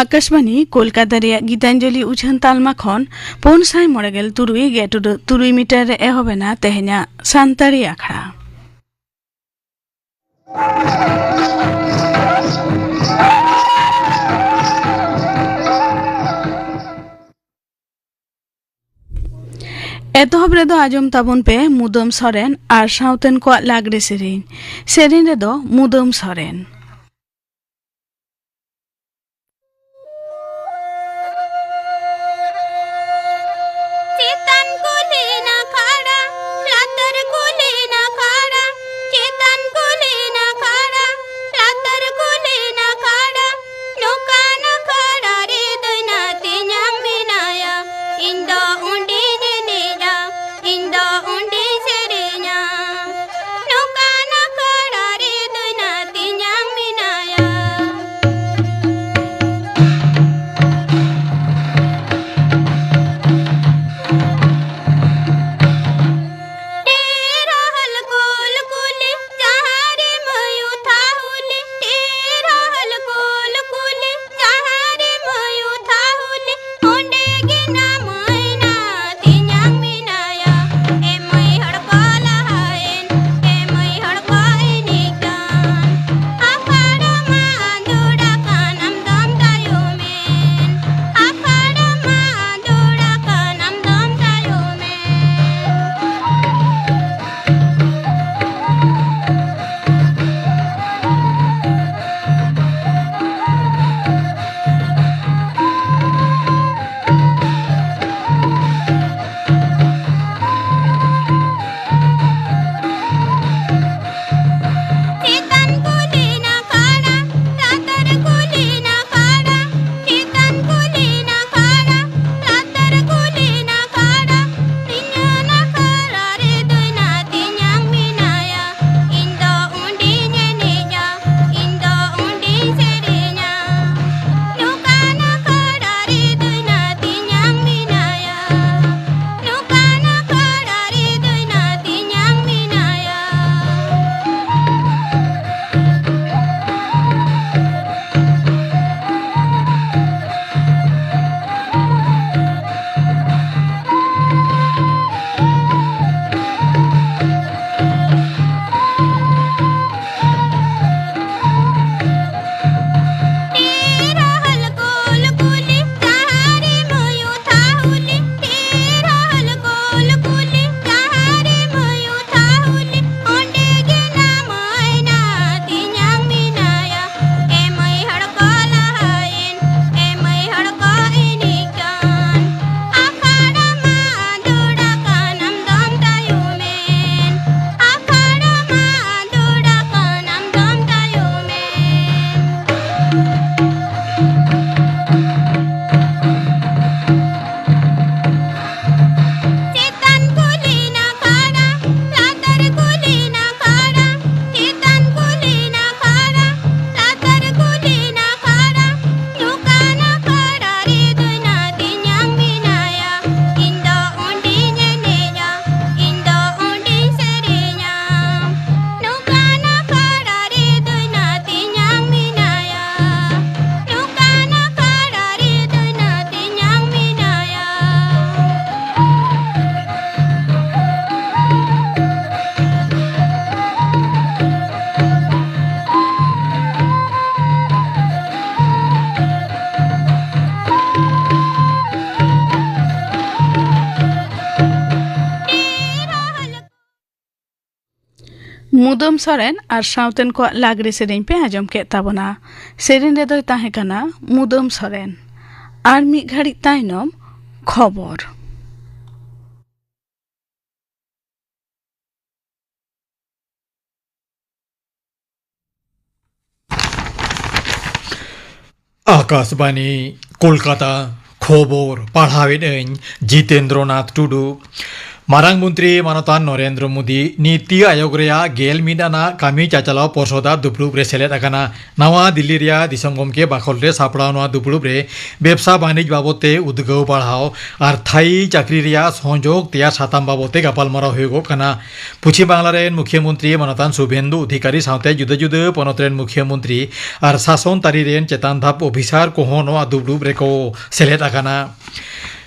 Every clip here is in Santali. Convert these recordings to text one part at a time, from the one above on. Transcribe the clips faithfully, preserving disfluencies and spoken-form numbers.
ᱟᱠᱟᱥᱵᱟᱱᱤ ᱠᱳᱞᱠᱟᱛᱟ ᱨᱮᱭᱟᱜ ᱜᱤᱛᱟᱧᱡᱚᱞᱤ ᱩᱪᱷᱟᱹᱱ ᱛᱟᱞᱢᱟ ᱠᱷᱚᱱ ᱯᱩᱱ ᱥᱟᱭ ᱢᱚᱬᱮ ᱜᱮᱞ ᱛᱩᱨᱩᱭ ᱜᱮ ᱴᱩᱰᱟᱹᱜ ᱛᱩᱨᱩᱭ ᱢᱤᱴᱟᱨ ᱨᱮ ᱮᱦᱚᱵ ᱮᱱᱟ ᱛᱮᱦᱮᱧᱟᱜ ᱥᱟᱱᱛᱟᱲᱤ ᱟᱠᱷᱲᱟ᱾ ᱮᱛᱚᱦᱚᱵ ᱨᱮᱫᱚ ᱟᱸᱡᱚᱢ ᱛᱟᱵᱚᱱ ᱯᱮ ᱢᱩᱫᱟᱹᱢ ᱥᱚᱨᱮᱱ ᱟᱨ ᱥᱟᱶᱛᱮᱱ ᱠᱚᱣᱟᱜ ᱞᱟᱜᱽᱲᱮ ᱥᱮᱨᱮᱧ᱾ ᱥᱮᱨᱮᱧ ᱨᱮᱫᱚ ᱢᱩᱫᱟᱹᱢ ᱥᱚᱨᱮᱱ᱾ ᱪᱮᱛᱟᱱ ᱠᱩᱞᱦᱤ ᱱᱟᱠᱷᱟᱲᱟ, ᱞᱟᱛᱟᱨ ᱠᱩᱞᱦᱤ ᱱᱟᱠᱷᱟᱲᱟ, ᱪᱮᱛᱟᱱ ᱠᱩᱞᱦᱤ ᱱᱟᱠᱷᱟᱲᱟ, ᱞᱟᱛᱟᱨ ᱠᱩᱞᱦᱤ ᱱᱟᱠᱷᱟᱲᱟ, ᱱᱚᱝᱠᱟ ᱱᱟᱠᱷᱟᱲᱟ ᱨᱮ ᱫᱟᱹᱭᱱᱟ ᱛᱮᱧᱟᱝ ᱢᱮᱱᱟᱭᱟ᱾ ᱤᱧ ᱫᱚ ᱚᱸᱰᱮᱧ ᱮᱱᱮᱡᱟ, ᱤᱧ ᱫᱚ ᱚᱸᱰᱮᱧ ᱥᱮᱨᱮᱧᱟ᱾ ᱱᱚᱝᱠᱟ ᱱᱟᱠᱷᱟᱲᱟ ᱨᱮ ᱫᱟᱹᱭᱱᱟ ᱛᱮᱧᱟᱝ ᱢᱩᱫᱟᱹᱢ ᱥᱚᱨᱮᱱ ᱟᱨ ᱥᱟᱶᱛᱮᱱ ᱠᱚᱣᱟᱜ ᱞᱟᱜᱽᱲᱮ ᱥᱮᱨᱮᱧ ᱯᱮ ᱟᱸᱡᱚᱢ ᱠᱮᱫ ᱛᱟᱵᱚᱱᱟ᱾ ᱥᱮᱨᱮᱧ ᱨᱮᱫᱚᱭ ᱛᱟᱦᱮᱸ ᱠᱟᱱᱟ ᱢᱩᱫᱟᱹᱢ ᱥᱚᱨᱮᱱ᱾ ᱟᱨ ᱢᱤᱫ ᱜᱷᱟᱹᱲᱤᱡ ᱛᱟᱭᱱᱚᱢ ᱠᱷᱚᱵᱚᱨ᱾ ᱟᱠᱟᱥᱵᱟᱱᱤ, ᱠᱳᱞᱠᱟᱛᱟ᱾ ᱠᱷᱚᱵᱚᱨ ᱯᱟᱲᱦᱟᱣᱮᱫ ᱟᱹᱧ ᱡᱤᱛᱮᱱᱫᱨᱚ ᱱᱟᱛᱷ ᱴᱩᱰᱩ᱾ ᱢᱟᱨᱟᱝ ᱢᱚᱱᱛᱨᱤ ᱢᱟᱱᱚᱛᱟᱱ ᱱᱚᱨᱮᱱᱫᱨᱚ ᱢᱳᱫᱤ ᱱᱤᱛᱤ ᱟᱭᱳᱜᱽ ᱨᱮᱭᱟᱜ ᱜᱮᱞ ᱢᱤᱫ ᱟᱱᱟᱜ ᱠᱟᱹᱢᱤ ᱪᱟᱪᱟᱞᱟᱣ ᱯᱚᱨᱥᱚᱫᱟᱜ ᱫᱩᱯᱲᱩᱵ ᱨᱮ ᱥᱮᱞᱮᱫ ᱟᱠᱟᱱᱟ᱾ ᱱᱟᱣᱟ ᱫᱤᱞᱞᱤ ᱨᱮᱭᱟᱜ ᱫᱤᱥᱚᱢ ᱜᱚᱢᱠᱮ ᱵᱟᱠᱷᱚᱞ ᱨᱮ ᱥᱟᱯᱲᱟᱣ ᱱᱚᱣᱟ ᱫᱩᱯᱲᱩᱵ ᱨᱮ ᱵᱮᱵᱽᱥᱟ ᱵᱟᱹᱱᱤᱡᱽ ᱵᱟᱵᱚᱫ ᱛᱮ ᱩᱫᱽᱜᱟᱹᱣ ᱵᱟᱲᱦᱟᱣ ᱟᱨ ᱛᱷᱟᱭᱤ ᱪᱟᱹᱠᱨᱤ ᱨᱮᱭᱟᱜ ᱥᱚᱦᱚᱡᱳᱜᱽ ᱛᱮᱭᱟᱨ ᱥᱟᱛᱟᱢ ᱵᱟᱵᱚᱫ ᱛᱮ ᱜᱟᱯᱟᱞᱢᱟᱨᱟᱣ ᱦᱩᱭᱩᱜᱚᱜ ᱠᱟᱱᱟ᱾ ᱯᱚᱪᱷᱤᱢ ᱵᱟᱝᱞᱟ ᱨᱮᱱ ᱢᱩᱠᱷᱭᱟᱹ ᱢᱚᱱᱛᱨᱤ ᱢᱟᱱᱚᱛᱟᱱ ᱥᱩᱵᱷᱮᱱᱫᱩ ᱚᱫᱷᱤᱠᱟᱨᱤ ᱥᱟᱶᱛᱮ ᱡᱩᱫᱟᱹ ᱡᱩᱫᱟᱹ ᱯᱚᱱᱚᱛ ᱨᱮᱱ ᱢᱩᱠᱷᱭᱟᱹ ᱢᱚᱱᱛᱨᱤ ᱟᱨ ᱥᱟᱥᱚᱱ ᱛᱟᱹᱨᱤ ᱨᱮᱱ ᱪᱮᱛᱟᱱ ᱫᱷᱟᱯ ᱚᱯᱷᱤᱥᱟᱨ ᱠᱚᱦᱚᱸ ᱱᱚᱣᱟ ᱫᱩᱯᱲᱩᱵ ᱨᱮᱠᱚ ᱥᱮᱞᱮᱫ ᱟᱠᱟᱱᱟ᱾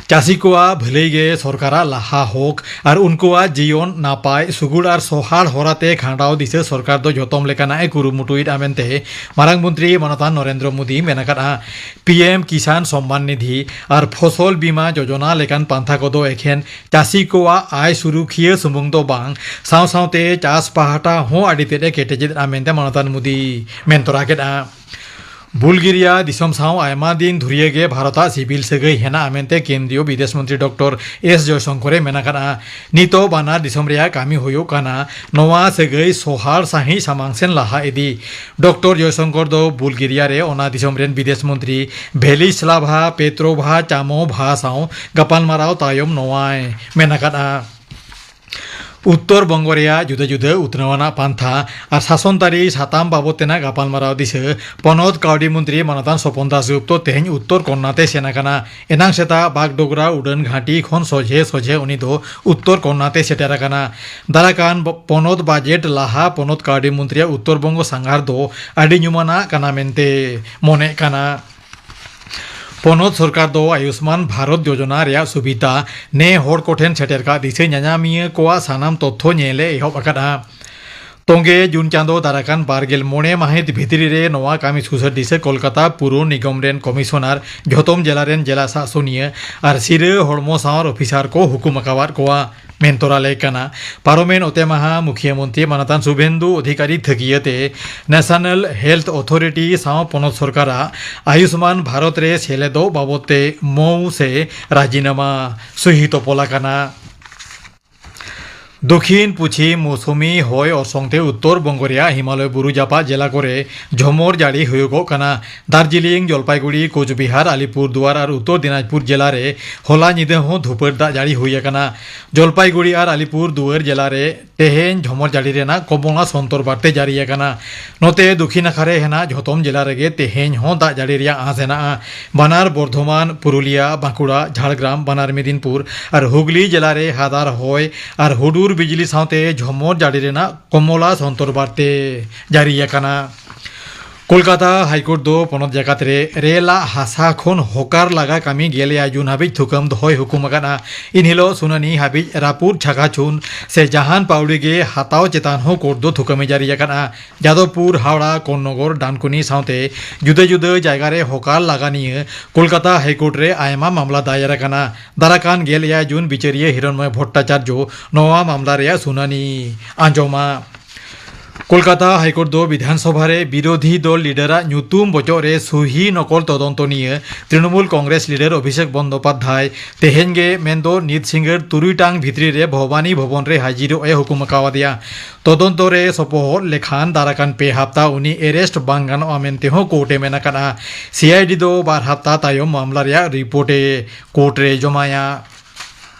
ᱪᱟᱹᱥᱤ ᱠᱚᱣᱟᱜ ᱵᱷᱟᱹᱞᱟᱹᱭ ᱜᱮ ᱥᱚᱨᱠᱟᱨᱟᱜ ᱞᱟᱦᱟ ᱦᱚᱠ ᱟᱨ ᱩᱱᱠᱩᱣᱟᱜ ᱡᱤᱭᱚᱱ ᱱᱟᱯᱟᱭ, ᱥᱩᱜᱩᱲ ᱟᱨ ᱥᱚᱦᱟᱲ ᱦᱚᱨᱟᱛᱮ ᱠᱷᱟᱸᱰᱟᱣ ᱫᱤᱥᱟᱹ ᱥᱚᱨᱠᱟᱨ ᱫᱚ ᱡᱚᱛᱚᱢ ᱞᱮᱠᱟᱱᱟᱜ ᱮ ᱠᱩᱨᱩᱢᱩᱴᱩᱭᱮᱫᱼᱟ ᱢᱮᱱᱛᱮ ᱢᱟᱨᱟᱝ ᱢᱚᱱᱛᱨᱤ ᱢᱟᱱᱚᱛᱟᱱ ᱱᱚᱨᱮᱱᱫᱨᱚ ᱢᱳᱫᱤ ᱢᱮᱱ ᱟᱠᱟᱫᱼᱟ᱾ ᱯᱤ ᱮᱢ ᱠᱤᱥᱟᱱ ᱥᱚᱢᱢᱟᱱ ᱱᱤᱫᱷᱤ ᱟᱨ ᱯᱷᱚᱥᱚᱞ ᱵᱤᱢᱟ ᱡᱳᱡᱚᱱᱟ ᱞᱮᱠᱟᱱ ᱯᱟᱱᱛᱷᱟ ᱠᱚᱫᱚ ᱮᱠᱷᱮᱱ ᱪᱟᱹᱥᱤ ᱠᱚᱣᱟᱜ ᱟᱭ ᱥᱩᱨᱩᱠᱷᱤᱭᱟᱹ ᱥᱩᱢᱩᱝ ᱫᱚ ᱵᱟᱝ, ᱥᱟᱶ ᱥᱟᱶᱛᱮ ᱪᱟᱥ ᱯᱟᱦᱴᱟ ᱦᱚᱸ ᱟᱹᱰᱤ ᱛᱮᱫ ᱮ ᱠᱮᱴᱮᱡᱮᱫᱼᱟ ᱢᱮᱱᱛᱮ ᱢᱟᱱᱚᱛᱟᱱ ᱢᱳᱫᱤ ᱢᱮᱱ ᱛᱚᱨᱟ ᱠᱮᱫᱼᱟ᱾ ᱵᱩᱞᱜᱮᱨᱤᱭᱟ ᱫᱤᱥᱚᱢ ᱥᱟᱶ ᱟᱭᱢᱟ ᱫᱤᱱ ᱫᱷᱩᱨᱤᱭᱟᱹ ᱜᱮ ᱵᱷᱟᱨᱚᱛᱟᱜ ᱥᱤᱵᱤᱞ ᱥᱟᱹᱜᱟᱹᱭ ᱦᱮᱱᱟᱜᱼᱟ ᱢᱮᱱᱛᱮ ᱠᱮᱱᱫᱨᱤᱭᱚ ᱵᱤᱫᱮᱥ ᱢᱚᱱᱛᱨᱤ ᱰᱚᱠᱴᱚᱨ ᱮᱥ ᱡᱚᱭᱥᱚᱝᱠᱚᱨ ᱮ ᱢᱮᱱ ᱟᱠᱟᱫᱼᱟ᱾ ᱱᱤᱛᱚᱜ ᱵᱟᱱᱟᱨ ᱫᱤᱥᱚᱢ ᱨᱮᱭᱟᱜ ᱠᱟᱹᱢᱤ ᱦᱩᱭᱩᱜ ᱠᱟᱱᱟ ᱱᱚᱣᱟ ᱥᱟᱹᱜᱟᱹᱭ ᱥᱚᱦᱟᱲ ᱥᱟᱺᱦᱤᱡ ᱥᱟᱢᱟᱝ ᱥᱮᱱ ᱞᱟᱦᱟ ᱤᱫᱤ᱾ ᱰᱚᱠᱴᱚᱨ ᱡᱚᱭᱥᱚᱝᱠᱚᱨ ᱫᱚ ᱵᱩᱞᱜᱮᱨᱤᱭᱟ ᱨᱮ ᱚᱱᱟ ᱫᱤᱥᱚᱢ ᱨᱮᱱ ᱵᱤᱫᱮᱥ ᱢᱚᱱᱛᱨᱤ ᱵᱷᱮᱞᱤᱥᱞᱟᱵᱷᱟ ᱯᱮᱛᱨᱳᱵᱷᱟ ᱪᱟᱢᱳᱵᱷᱟ ᱥᱟᱶ ᱜᱟᱯᱟᱞᱢᱟᱨᱟᱣ ᱛᱟᱭᱚᱢ ᱱᱚᱣᱟᱭ ᱢᱮᱱ ᱟᱠᱟᱫᱼᱟ᱾ ᱩᱛᱛᱚᱨ ᱵᱚᱝᱜᱚ ᱨᱮᱭᱟᱜ ᱡᱩᱫᱟᱹ ᱡᱩᱫᱟᱹ ᱩᱛᱱᱟᱹᱣ ᱟᱱᱟᱜ ᱯᱟᱱᱛᱷᱟ ᱟᱨ ᱥᱟᱥᱚᱱ ᱛᱟᱹᱨᱤ ᱥᱟᱛᱟᱢ ᱵᱟᱵᱚᱫ ᱛᱮᱱᱟᱜ ᱜᱟᱯᱟᱞᱢᱟᱨᱟᱣ ᱫᱤᱥᱟᱹ ᱯᱚᱱᱚᱛ ᱠᱟᱹᱣᱰᱤ ᱢᱚᱱᱛᱨᱤ ᱢᱟᱱᱚᱛᱟᱱ ᱥᱚᱯᱚᱱ ᱫᱟᱥ ᱜᱩᱯᱛᱚ ᱛᱮᱦᱮᱧ ᱩᱛᱛᱚᱨ ᱠᱚᱱᱱᱟ ᱛᱮ ᱥᱮᱱ ᱟᱠᱟᱱᱟ᱾ ᱮᱱᱟᱝ ᱥᱮᱛᱟᱜ ᱵᱟᱜᱰᱳᱜᱽᱨᱟ ᱩᱰᱟᱹᱱ ᱜᱷᱟᱹᱴᱤ ᱠᱷᱚᱱ ᱥᱚᱡᱷᱮ ᱥᱚᱡᱷᱮ ᱩᱱᱤ ᱫᱚ ᱩᱛᱛᱚᱨ ᱠᱚᱱᱱᱟ ᱛᱮ ᱥᱮᱴᱮᱨ ᱟᱠᱟᱱᱟ᱾ ᱫᱟᱨᱟᱠᱟᱱ ᱵᱚ-, ᱯᱚᱱᱚᱛ ᱵᱟᱡᱮᱴ ᱞᱟᱦᱟ ᱯᱚᱱᱚᱛ ᱠᱟᱹᱣᱰᱤ ᱢᱚᱱᱛᱨᱤᱭᱟᱜ ᱩᱛᱛᱚᱨ ᱵᱚᱝᱜᱚ ᱥᱟᱸᱜᱷᱟᱨ ᱫᱚ ᱟᱹᱰᱤ ᱧᱩᱢᱟᱱᱟᱜ ᱠᱟᱱᱟ ᱢᱮᱱᱛᱮ ᱢᱚᱱᱮᱜ ᱠᱟᱱᱟ᱾ ᱯᱚᱱᱚᱛ ᱥᱚᱨᱠᱟᱨ ᱫᱚ ᱟᱭᱩᱥᱢᱟᱱ ᱵᱷᱟᱨᱚᱛ ᱡᱳᱡᱚᱱᱟ ᱨᱮᱭᱟᱜ ᱥᱩᱵᱤᱫᱷᱟ ᱱᱮ ᱦᱚᱲ ᱠᱚᱴᱷᱮᱱ ᱥᱮᱴᱮᱨ ᱠᱟᱜ ᱫᱤᱥᱟᱹ ᱧᱟᱧᱟᱢᱤᱭᱟᱹ ᱠᱚᱣᱟᱜ ᱥᱟᱱᱟᱢ ᱛᱚᱛᱛᱷᱚ ᱧᱮᱞ ᱮ ᱮᱦᱚᱵ ᱟᱠᱟᱫᱼᱟ᱾ ᱛᱚᱸᱜᱮ ᱡᱩᱱ ᱪᱟᱸᱫᱚ ᱫᱟᱨᱟᱠᱟᱱ ᱵᱟᱨ ᱜᱮᱞ ᱢᱚᱬᱮ ᱢᱟᱹᱦᱤᱛ ᱵᱷᱤᱛᱨᱤ ᱨᱮ ᱱᱚᱣᱟ ᱠᱟᱹᱢᱤ ᱥᱩᱥᱟᱹᱨ ᱫᱤᱥᱟᱹ ᱠᱳᱞᱠᱟᱛᱟ ᱯᱩᱨ ᱱᱤᱜᱚᱢ ᱨᱮᱱ ᱠᱚᱢᱤᱥᱚᱱᱟᱨ, ᱡᱷᱚᱛᱚᱢ ᱡᱮᱞᱟ ᱨᱮᱱ ᱡᱮᱞᱟ ᱥᱟᱥᱚᱱᱤᱭᱟᱹ ᱟᱨ ᱥᱤᱨᱟᱹ ᱦᱚᱲᱢᱚ ᱥᱟᱶᱟᱨ ᱚᱯᱷᱤᱥᱟᱨ ᱠᱚ ᱦᱩᱠᱩᱢ ᱟᱠᱟᱣᱟᱫ ᱠᱚᱣᱟ ᱢᱮᱱ ᱛᱚᱨᱟ ᱞᱮ ᱠᱟᱱᱟ᱾ ᱯᱟᱨᱚᱢᱮᱱ ᱚᱛᱮ ᱢᱟᱦᱟ ᱢᱩᱠᱷᱤᱭᱟᱹ ᱢᱚᱱᱛᱨᱤ ᱢᱟᱱᱚᱛᱟᱱ ᱥᱩᱵᱷᱮᱱᱫᱩ ᱚᱫᱷᱤᱠᱟᱨᱤ ᱛᱷᱟᱹᱠᱤᱭᱟᱹ ᱛᱮ ᱱᱮᱥᱚᱱᱟᱞ ᱦᱮᱞᱛᱷ ᱚᱛᱷᱚᱨᱤᱴᱤ ᱥᱟᱶ ᱯᱚᱱᱚᱛ ᱥᱚᱨᱠᱟᱨᱟᱜ ᱟᱭᱩᱥᱢᱟᱱ ᱵᱷᱟᱨᱚᱛ ᱨᱮ ᱥᱮᱞᱮᱫᱚᱜ ᱵᱟᱵᱚᱫ ᱛᱮ ᱢᱚᱣ ᱥᱮ ᱨᱟᱡᱤᱱᱟᱢᱟ ᱥᱩᱦᱤ ᱛᱚᱯᱚᱞ ᱟᱠᱟᱱᱟ᱾ ᱫᱚᱠᱷᱤᱱ ᱯᱩᱪᱷᱤᱢ ᱢᱳᱣᱥᱩᱢᱤ ᱦᱚᱭ ᱚᱨᱥᱚᱝ ᱛᱮ ᱩᱛᱛᱚᱨ ᱵᱚᱝᱜᱚ ᱨᱮᱭᱟᱜ ᱦᱤᱢᱟᱞᱚᱭ ᱵᱩᱨᱩ ᱡᱟᱯᱟᱜ ᱡᱮᱞᱟ ᱠᱚᱨᱮ ᱡᱷᱚᱢᱚᱨ ᱡᱟᱹᱲᱤ ᱦᱩᱭᱩᱜᱚᱜ ᱠᱟᱱᱟ᱾ ᱫᱟᱨᱡᱤᱞᱤᱝ, ᱡᱚᱞᱯᱟᱭᱜᱩᱲᱤ, ᱠᱳᱪᱵᱤᱦᱟᱨ, ᱟᱞᱤᱯᱩᱨ ᱫᱩᱣᱟᱨ ᱟᱨ ᱩᱛᱛᱚᱨ ᱫᱤᱱᱟᱡᱽᱯᱩᱨ ᱡᱮᱞᱟ ᱨᱮ ᱦᱚᱞᱟ ᱧᱤᱫᱟᱹ ᱦᱚᱸ ᱫᱷᱩᱯᱟᱹᱲ ᱫᱟᱜ ᱡᱟᱹᱲᱤ ᱦᱩᱭ ᱟᱠᱟᱱᱟ᱾ ᱡᱚᱞᱯᱟᱭᱜᱩᱲᱤ ᱟᱨ ᱟᱞᱤᱯᱩᱨ ᱫᱩᱣᱟᱹᱨ ᱡᱮᱞᱟ ᱨᱮ ᱛᱮᱦᱮᱧ ᱡᱷᱚᱢᱚᱨ ᱡᱟᱹᱲᱤ ᱨᱮᱱᱟᱜ ᱠᱚᱢᱚᱞᱟ ᱥᱚᱱᱛᱚᱨ ᱵᱟᱨᱛᱮ ᱡᱟᱹᱨᱤ ᱟᱠᱟᱱᱟ᱾ ᱱᱚᱛᱮ ᱫᱚᱠᱷᱤᱱ ᱱᱟᱠᱷᱟ ᱨᱮ ᱦᱮᱱᱟᱜ ᱡᱷᱚᱛᱚᱢ ᱡᱮᱞᱟ ᱨᱮᱜᱮ ᱛᱮᱦᱮᱧ ᱦᱚᱸ ᱫᱟᱜ ᱡᱟᱹᱲᱤ ᱨᱮᱭᱟᱜ ᱟᱸᱥ ᱦᱮᱱᱟᱜᱼᱟ᱾ ᱵᱟᱱᱟᱨ ᱵᱚᱨᱫᱷᱚᱢᱟᱱ, ᱯᱩᱨᱩᱞᱤᱭᱟ, ᱵᱟᱸᱠᱩᱲᱟ, ᱡᱷᱟᱲᱜᱨᱟᱢ, ᱵᱟᱱᱟᱨ ᱢᱮᱫᱤᱱᱯᱩᱨ ᱟᱨ ᱦᱩᱜᱽᱞᱤ ᱡᱮᱞᱟ ᱨᱮ ᱦᱟᱫᱟᱨ ᱦᱚᱭ ᱟᱨ ᱦᱩᱰᱩᱨ ᱵᱤᱡᱽᱞᱤ ᱥᱟᱶᱛᱮ ᱡᱷᱚᱢᱚᱨ ᱡᱟᱹᱲᱤ ᱨᱮᱱᱟᱜ ᱠᱚᱢᱚᱞᱟ ᱥᱚᱱᱛᱚᱨ ᱵᱟᱨᱛᱮ ᱡᱟᱹᱨᱤ ᱟᱠᱟᱱᱟ᱾ ᱠᱳᱞᱠᱟᱛᱟ ᱦᱟᱭᱠᱳᱨᱴ ᱫᱚ ᱯᱚᱱᱚᱛ ᱡᱟᱠᱟᱛ ᱨᱮ ᱨᱮᱞ ᱟᱜ ᱦᱟᱥᱟ ᱠᱷᱚᱱ ᱦᱚᱠᱟᱨ ᱞᱟᱜᱟ ᱠᱟᱹᱢᱤ ᱜᱮᱞ ᱮᱭᱟᱭ ᱡᱩᱱ ᱦᱟᱹᱵᱤᱡ ᱛᱷᱩᱠᱟᱹᱢ ᱫᱚᱦᱚᱭ ᱦᱩᱠᱩᱢ ᱟᱠᱟᱫᱼᱟ᱾ ᱤᱱ ᱦᱤᱞᱳᱜ ᱥᱩᱱᱟᱹᱱᱤ ᱦᱟᱹᱵᱤᱡ ᱨᱟᱹᱯᱩᱫ, ᱪᱷᱟᱠᱟᱪᱷᱩᱱ ᱥᱮ ᱡᱟᱦᱟᱱ ᱯᱟᱹᱣᱲᱤ ᱜᱮ ᱦᱟᱛᱟᱣ ᱪᱮᱛᱟᱱ ᱦᱚᱸ ᱠᱳᱨᱴ ᱫᱚ ᱛᱷᱩᱠᱟᱹᱢᱮ ᱡᱟᱹᱨᱤ ᱟᱠᱟᱫᱼᱟ᱾ ᱡᱟᱫᱚᱵᱯᱩᱨ, ᱦᱟᱣᱲᱟ, ᱠᱚᱱᱱᱚᱜᱚᱨ, ᱰᱟᱱᱠᱩᱱᱤ ᱥᱟᱶᱛᱮ ᱡᱩᱫᱟᱹ ᱡᱩᱫᱟᱹ ᱡᱟᱭᱜᱟ ᱨᱮ ᱦᱚᱠᱟᱨ ᱞᱟᱜᱟ ᱱᱤᱭᱟᱹ ᱠᱳᱞᱠᱟᱛᱟ ᱦᱟᱭᱠᱳᱨᱴ ᱨᱮ ᱟᱭᱢᱟ ᱢᱟᱢᱞᱟ ᱫᱟᱭᱮᱨ ᱟᱠᱟᱱᱟ᱾ ᱫᱟᱨᱟᱠᱟᱱ ᱜᱮᱞ ᱮᱭᱟᱭ ᱡᱩᱱ ᱵᱤᱪᱟᱹᱨᱤᱭᱟᱹ ᱦᱤᱨᱚᱱᱢᱚᱭ ᱵᱷᱚᱴᱴᱟᱪᱟᱨᱡᱚ ᱱᱚᱣᱟ ᱢᱟᱢᱞᱟ ᱨᱮᱭᱟᱜ ᱥᱩᱱᱟᱹᱱᱤ ᱟᱸᱡᱚᱢᱟ᱾ ᱠᱳᱞᱠᱟᱛᱟ ᱦᱟᱭᱠᱳᱨᱴ ᱫᱚ ᱵᱤᱫᱷᱟᱱ ᱥᱚᱵᱷᱟ ᱨᱮ ᱵᱤᱨᱳᱫᱷᱤ ᱫᱚᱞ ᱞᱤᱰᱟᱨᱟᱜ ᱧᱩᱛᱩᱢ ᱵᱚᱪᱚᱜ ᱨᱮ ᱥᱩᱦᱤ ᱱᱚᱠᱚᱞ ᱛᱚᱫᱚᱱᱛᱚ ᱱᱤᱭᱟᱹ ᱛᱨᱤᱱᱚᱢᱩᱞ ᱠᱚᱝᱜᱨᱮᱥ ᱞᱤᱰᱟᱨ ᱚᱵᱷᱤᱥᱮᱠ ᱵᱚᱱᱫᱚᱯᱟᱫᱽᱫᱷᱟᱭ ᱛᱮᱦᱮᱧ ᱜᱮ, ᱢᱮᱱᱫᱚ ᱱᱤᱛ ᱥᱤᱸᱜᱟᱹᱲ ᱛᱩᱨᱩᱭ ᱴᱟᱲᱟᱝ ᱵᱷᱤᱛᱨᱤ ᱨᱮ ᱵᱷᱚᱵᱟᱱᱤ ᱵᱷᱚᱵᱚᱱ ᱨᱮ ᱦᱟᱹᱡᱤᱨᱚᱜ ᱮ ᱦᱩᱠᱩᱢ ᱟᱠᱟᱣᱟᱫᱮᱭᱟ᱾ ᱛᱚᱫᱚᱱᱛᱚ ᱨᱮ ᱥᱚᱯᱚᱦᱚᱫ ᱞᱮᱠᱷᱟᱱ ᱫᱟᱨᱟᱠᱟᱱ ᱯᱮ ᱦᱟᱯᱛᱟ ᱩᱱᱤ ᱮᱨᱮᱥᱴ ᱵᱟᱝ ᱜᱟᱱᱚᱜᱼᱟ ᱢᱮᱱᱛᱮ ᱦᱚᱸ ᱠᱳᱨᱴ ᱮ ᱢᱮᱱ ᱟᱠᱟᱫᱼᱟ᱾ ᱥᱤ ᱟᱭ ᱰᱤ ᱫᱚ ᱵᱟᱨ ᱦᱟᱯᱛᱟ ᱛᱟᱭᱚᱢ ᱢᱟᱢᱞᱟ ᱨᱮᱭᱟᱜ ᱨᱤᱯᱳᱨᱴ ᱮ ᱠᱳᱨᱴ ᱨᱮ ᱡᱚᱢᱟᱭᱟ᱾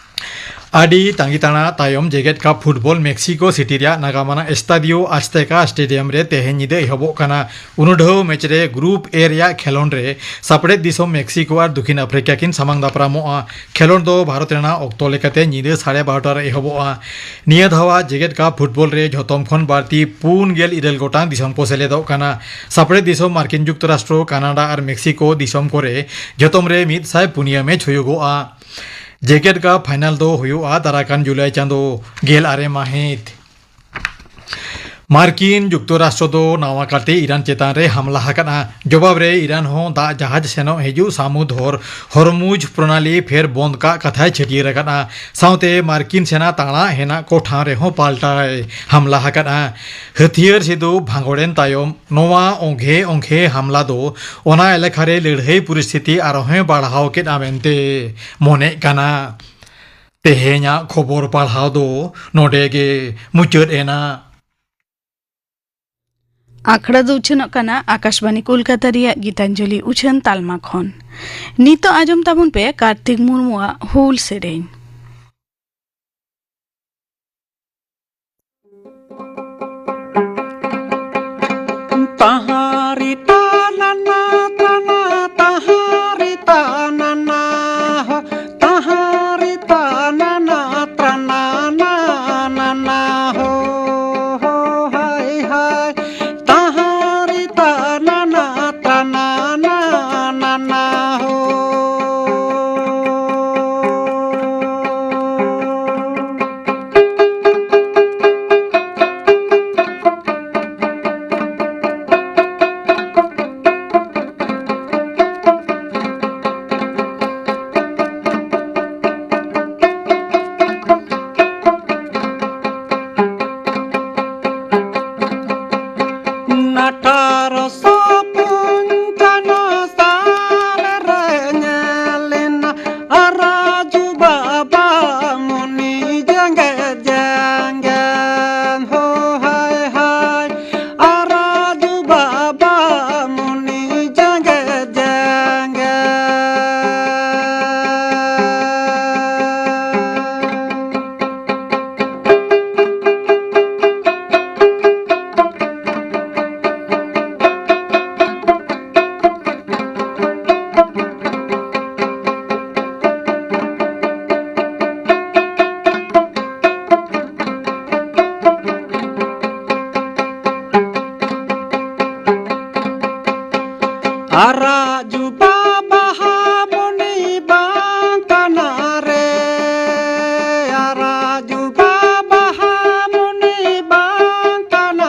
ᱟᱹᱰᱤ ᱛᱟᱺᱜᱤ ᱛᱟᱲᱟ ᱛᱟᱭᱚᱢ ᱡᱮᱜᱮᱛ ᱠᱟᱯ ᱯᱷᱩᱴᱵᱚᱞ ᱢᱮᱠᱥᱤᱠᱳ ᱥᱤᱴᱤ ᱨᱮᱭᱟᱜ ᱱᱟᱜᱟᱢ ᱟᱱᱟᱜ ᱮᱥᱛᱟᱫᱤᱭᱳ ᱟᱡᱽᱛᱮᱠᱟ ᱥᱴᱮᱰᱤᱭᱟᱢ ᱨᱮ ᱛᱮᱦᱮᱧ ᱧᱤᱫᱟᱹ ᱮᱦᱚᱵᱚᱜ ᱠᱟᱱᱟ᱾ ᱩᱱᱩᱰᱷᱟᱹᱣ ᱢᱮᱪ ᱨᱮ ᱜᱨᱩᱯ ᱮ ᱨᱮᱭᱟᱜ ᱠᱷᱮᱞᱚᱸᱰ ᱨᱮ ᱥᱟᱯᱲᱮᱛ ᱫᱤᱥᱚᱢ ᱢᱮᱠᱥᱤᱠᱳ ᱟᱨ ᱫᱚᱠᱷᱤᱱ ᱟᱯᱷᱨᱤᱠᱟ ᱠᱤᱱ ᱥᱟᱢᱟᱝ ᱫᱟᱯᱨᱟᱢᱚᱜᱼᱟ᱾ ᱠᱷᱮᱞᱚᱸᱰ ᱫᱚ ᱵᱷᱟᱨᱚᱛ ᱨᱮᱱᱟᱜ ᱚᱠᱛᱚ ᱞᱮᱠᱟᱛᱮ ᱧᱤᱫᱟᱹ ᱥᱟᱲᱮ ᱵᱟᱨᱚᱴᱟ ᱨᱮ ᱮᱦᱚᱵᱚᱜᱼᱟ᱾ ᱱᱤᱭᱟᱹ ᱫᱷᱟᱣᱟᱜ ᱡᱮᱜᱮᱛ ᱠᱟᱯ ᱯᱷᱩᱴᱵᱚᱞ ᱨᱮ ᱡᱷᱚᱛᱚᱢ ᱠᱷᱚᱱ ᱵᱟᱹᱲᱛᱤ ᱯᱩᱱ ᱜᱮᱞ ᱤᱨᱟᱹᱞ ᱜᱚᱴᱟᱝ ᱫᱤᱥᱚᱢ ᱠᱚ ᱥᱮᱞᱮᱫᱚᱜ ᱠᱟᱱᱟ᱾ ᱥᱟᱯᱲᱮᱛ ᱫᱤᱥᱚᱢ ᱢᱟᱨᱠᱤᱱ ᱡᱩᱠᱛᱚᱨᱟᱥᱴᱨᱚ, ᱠᱟᱱᱟᱰᱟ ᱟᱨ ᱢᱮᱠᱥᱤᱠᱳ ᱫᱤᱥᱚᱢ ᱠᱚᱨᱮ ᱡᱷᱚᱛᱚᱢ ᱨᱮ ᱢᱤᱫ ᱥᱟᱭ ᱯᱩᱱᱭᱟᱹ ᱢᱮᱪ ᱦᱩᱭᱩᱜᱚᱜᱼᱟ᱾ ᱡᱮᱜᱮᱛ ᱠᱟᱯ ᱯᱷᱟᱭᱱᱟᱞ ᱫᱚ ᱦᱩᱭᱩᱜᱼᱟ ᱫᱟᱨᱟᱠᱟᱱ ᱡᱩᱞᱟᱭ ᱪᱟᱸᱫᱚ ᱜᱮᱞ ᱟᱨᱮ ᱢᱟᱹᱦᱤᱛ᱾ ᱢᱟᱨᱠᱤᱱ ᱡᱩᱠᱛᱚᱨᱟᱥᱴᱨᱚ ᱫᱚ ᱱᱟᱣᱟ ᱠᱟᱨᱛᱮ ᱤᱨᱟᱱ ᱪᱮᱛᱟᱱ ᱨᱮ ᱦᱟᱢᱞᱟ ᱟᱠᱟᱫᱼᱟ᱾ ᱡᱚᱵᱟᱵ ᱨᱮ ᱤᱨᱟᱱ ᱦᱚᱸ ᱫᱟᱜ ᱡᱟᱦᱟᱡᱽ ᱥᱮᱱᱚᱜ ᱦᱤᱡᱩᱜ ᱥᱟᱹᱢᱩᱫ ᱦᱚᱨ ᱦᱚᱨᱢᱩᱡᱽ ᱯᱨᱚᱱᱟᱞᱤ ᱯᱷᱮᱨ ᱵᱚᱱᱫ ᱠᱟᱜ ᱠᱟᱛᱷᱟᱭ ᱪᱷᱟᱹᱴᱭᱟᱹᱨ ᱟᱠᱟᱫᱼᱟ᱾ ᱥᱟᱶᱛᱮ ᱢᱟᱨᱠᱤᱱ ᱥᱮᱱᱟ ᱛᱟᱬᱟ ᱦᱮᱱᱟᱜ ᱠᱚ ᱴᱷᱟᱶ ᱨᱮᱦᱚᱸ ᱯᱟᱞᱴᱟᱭ ᱦᱟᱢᱞᱟ ᱟᱠᱟᱫᱼᱟ᱾ ᱦᱟᱹᱛᱭᱟᱹᱨ ᱥᱤᱫᱷᱩ ᱵᱷᱟᱸᱜᱚᱲᱮᱱ ᱛᱟᱭᱚᱢ ᱱᱚᱣᱟ ᱚᱝᱜᱷᱮ ᱚᱝᱜᱷᱮ ᱦᱟᱢᱞᱟ ᱫᱚ ᱚᱱᱟ ᱮᱞᱟᱠᱟ ᱨᱮ ᱞᱟᱹᱲᱦᱟᱹᱭ ᱯᱚᱨᱤᱥᱛᱷᱤᱛᱤ ᱟᱨᱦᱚᱸᱭ ᱵᱟᱲᱦᱟᱣ ᱠᱮᱫᱼᱟ ᱢᱮᱱᱛᱮ ᱢᱚᱱᱮᱜ ᱠᱟᱱᱟ᱾ ᱛᱮᱦᱮᱧᱟᱜ ᱠᱷᱚᱵᱚᱨ ᱯᱟᱲᱦᱟᱣ ᱫᱚ ᱱᱚᱰᱮ ᱜᱮ ᱢᱩᱪᱟᱹᱫ ᱮᱱᱟ᱾ ᱟᱠᱷᱲᱟ ᱫᱚ ᱩᱪᱷᱟᱹᱱᱚᱜ ᱠᱟᱱᱟ ᱟᱠᱟᱥᱵᱟᱱᱤ ᱠᱳᱞᱠᱟᱛᱟ ᱨᱮᱭᱟᱜ ᱜᱤᱛᱟᱧᱡᱚᱞᱤ ᱩᱪᱷᱟᱹᱱ ᱛᱟᱞᱢᱟ ᱠᱷᱚᱱ᱾ ᱱᱤᱛᱚᱜ ᱟᱸᱡᱚᱢ ᱛᱟᱵᱚᱱ ᱯᱮ ᱠᱟᱨᱛᱤᱠ ᱢᱩᱨᱢᱩᱣᱟᱜ ᱦᱩᱞ ᱥᱮᱨᱮᱧ᱾ ᱛᱟᱦᱟᱨᱤ ᱛᱟᱱᱟᱱᱟ ᱛᱟᱱᱟ, ᱛᱟᱦᱟᱨᱤ ᱛᱟᱱᱟᱱᱟ ᱦᱚ, ᱛᱟᱦᱟᱨᱤ ᱛᱟᱱᱟᱱᱟ ᱛᱨᱟᱱᱟᱱᱟ ᱱᱟᱱᱟ ᱦᱚ, ᱦᱚ ᱦᱟᱭ ᱦᱟᱭ᱾ ᱛᱟᱦᱟᱨᱤ ᱛᱟᱱᱟᱱᱟ ᱛᱨᱟᱱᱟᱱᱟ ᱱᱟᱱᱟ ᱦᱚ᱾ ᱟᱴᱷᱟᱨᱚᱥᱚ ᱯᱚᱧᱪᱟᱱᱱᱚ ᱥᱟᱞ ᱨᱮ ᱧᱮᱞ ᱞᱮᱱᱟ ᱨᱟᱡᱩ ᱵᱟᱵᱟ ᱢᱩᱱᱤ ᱡᱮᱜᱮᱫ ᱡᱟᱸᱜᱮ ᱦᱚ ᱦᱟᱭ ᱦᱟᱭ᱾ ᱨᱟᱡᱩ ᱵᱟᱵᱟ ᱢᱩᱱᱤ ᱡᱮᱜᱮᱫ ᱡᱟᱸᱜᱮ᱾ ᱟᱨᱟᱜ ᱡᱩᱵᱟ ᱵᱟᱦᱟ ᱢᱩᱱᱤ ᱵᱟᱝ ᱠᱟᱱᱟ ᱨᱮ, ᱟᱨᱟᱜ ᱡᱩᱵᱟ ᱵᱟᱦᱟ ᱢᱩᱱᱤ ᱵᱟᱝ ᱠᱟᱱᱟ᱾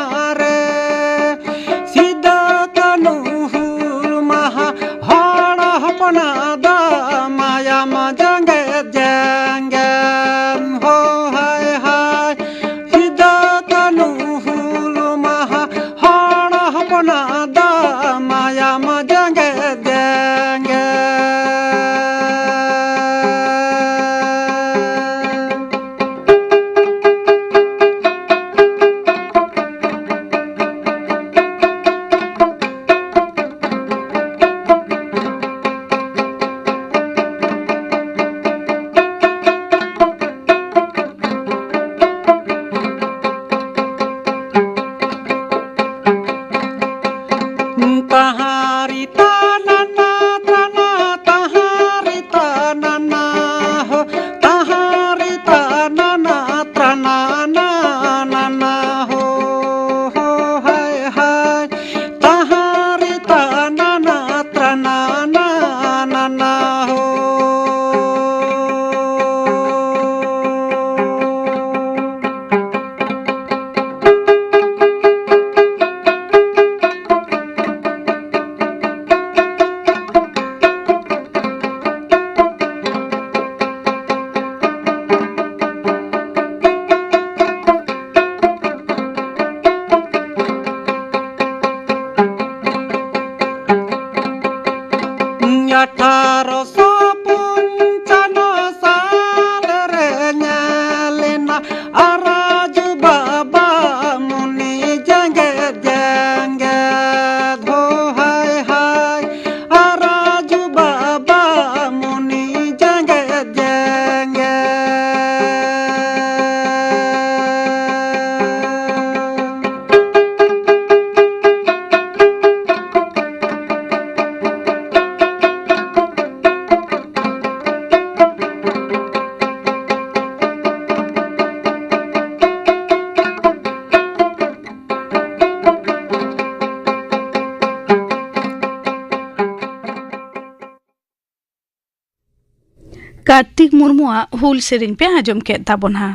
ᱠᱟᱨᱛᱤᱠ ᱢᱩᱨᱢᱩᱣᱟᱜ ᱦᱩᱞ ᱥᱮᱨᱮᱧ ᱯᱮ ᱟᱸᱡᱚᱢ ᱠᱮᱫ ᱛᱟᱵᱚᱱᱟ᱾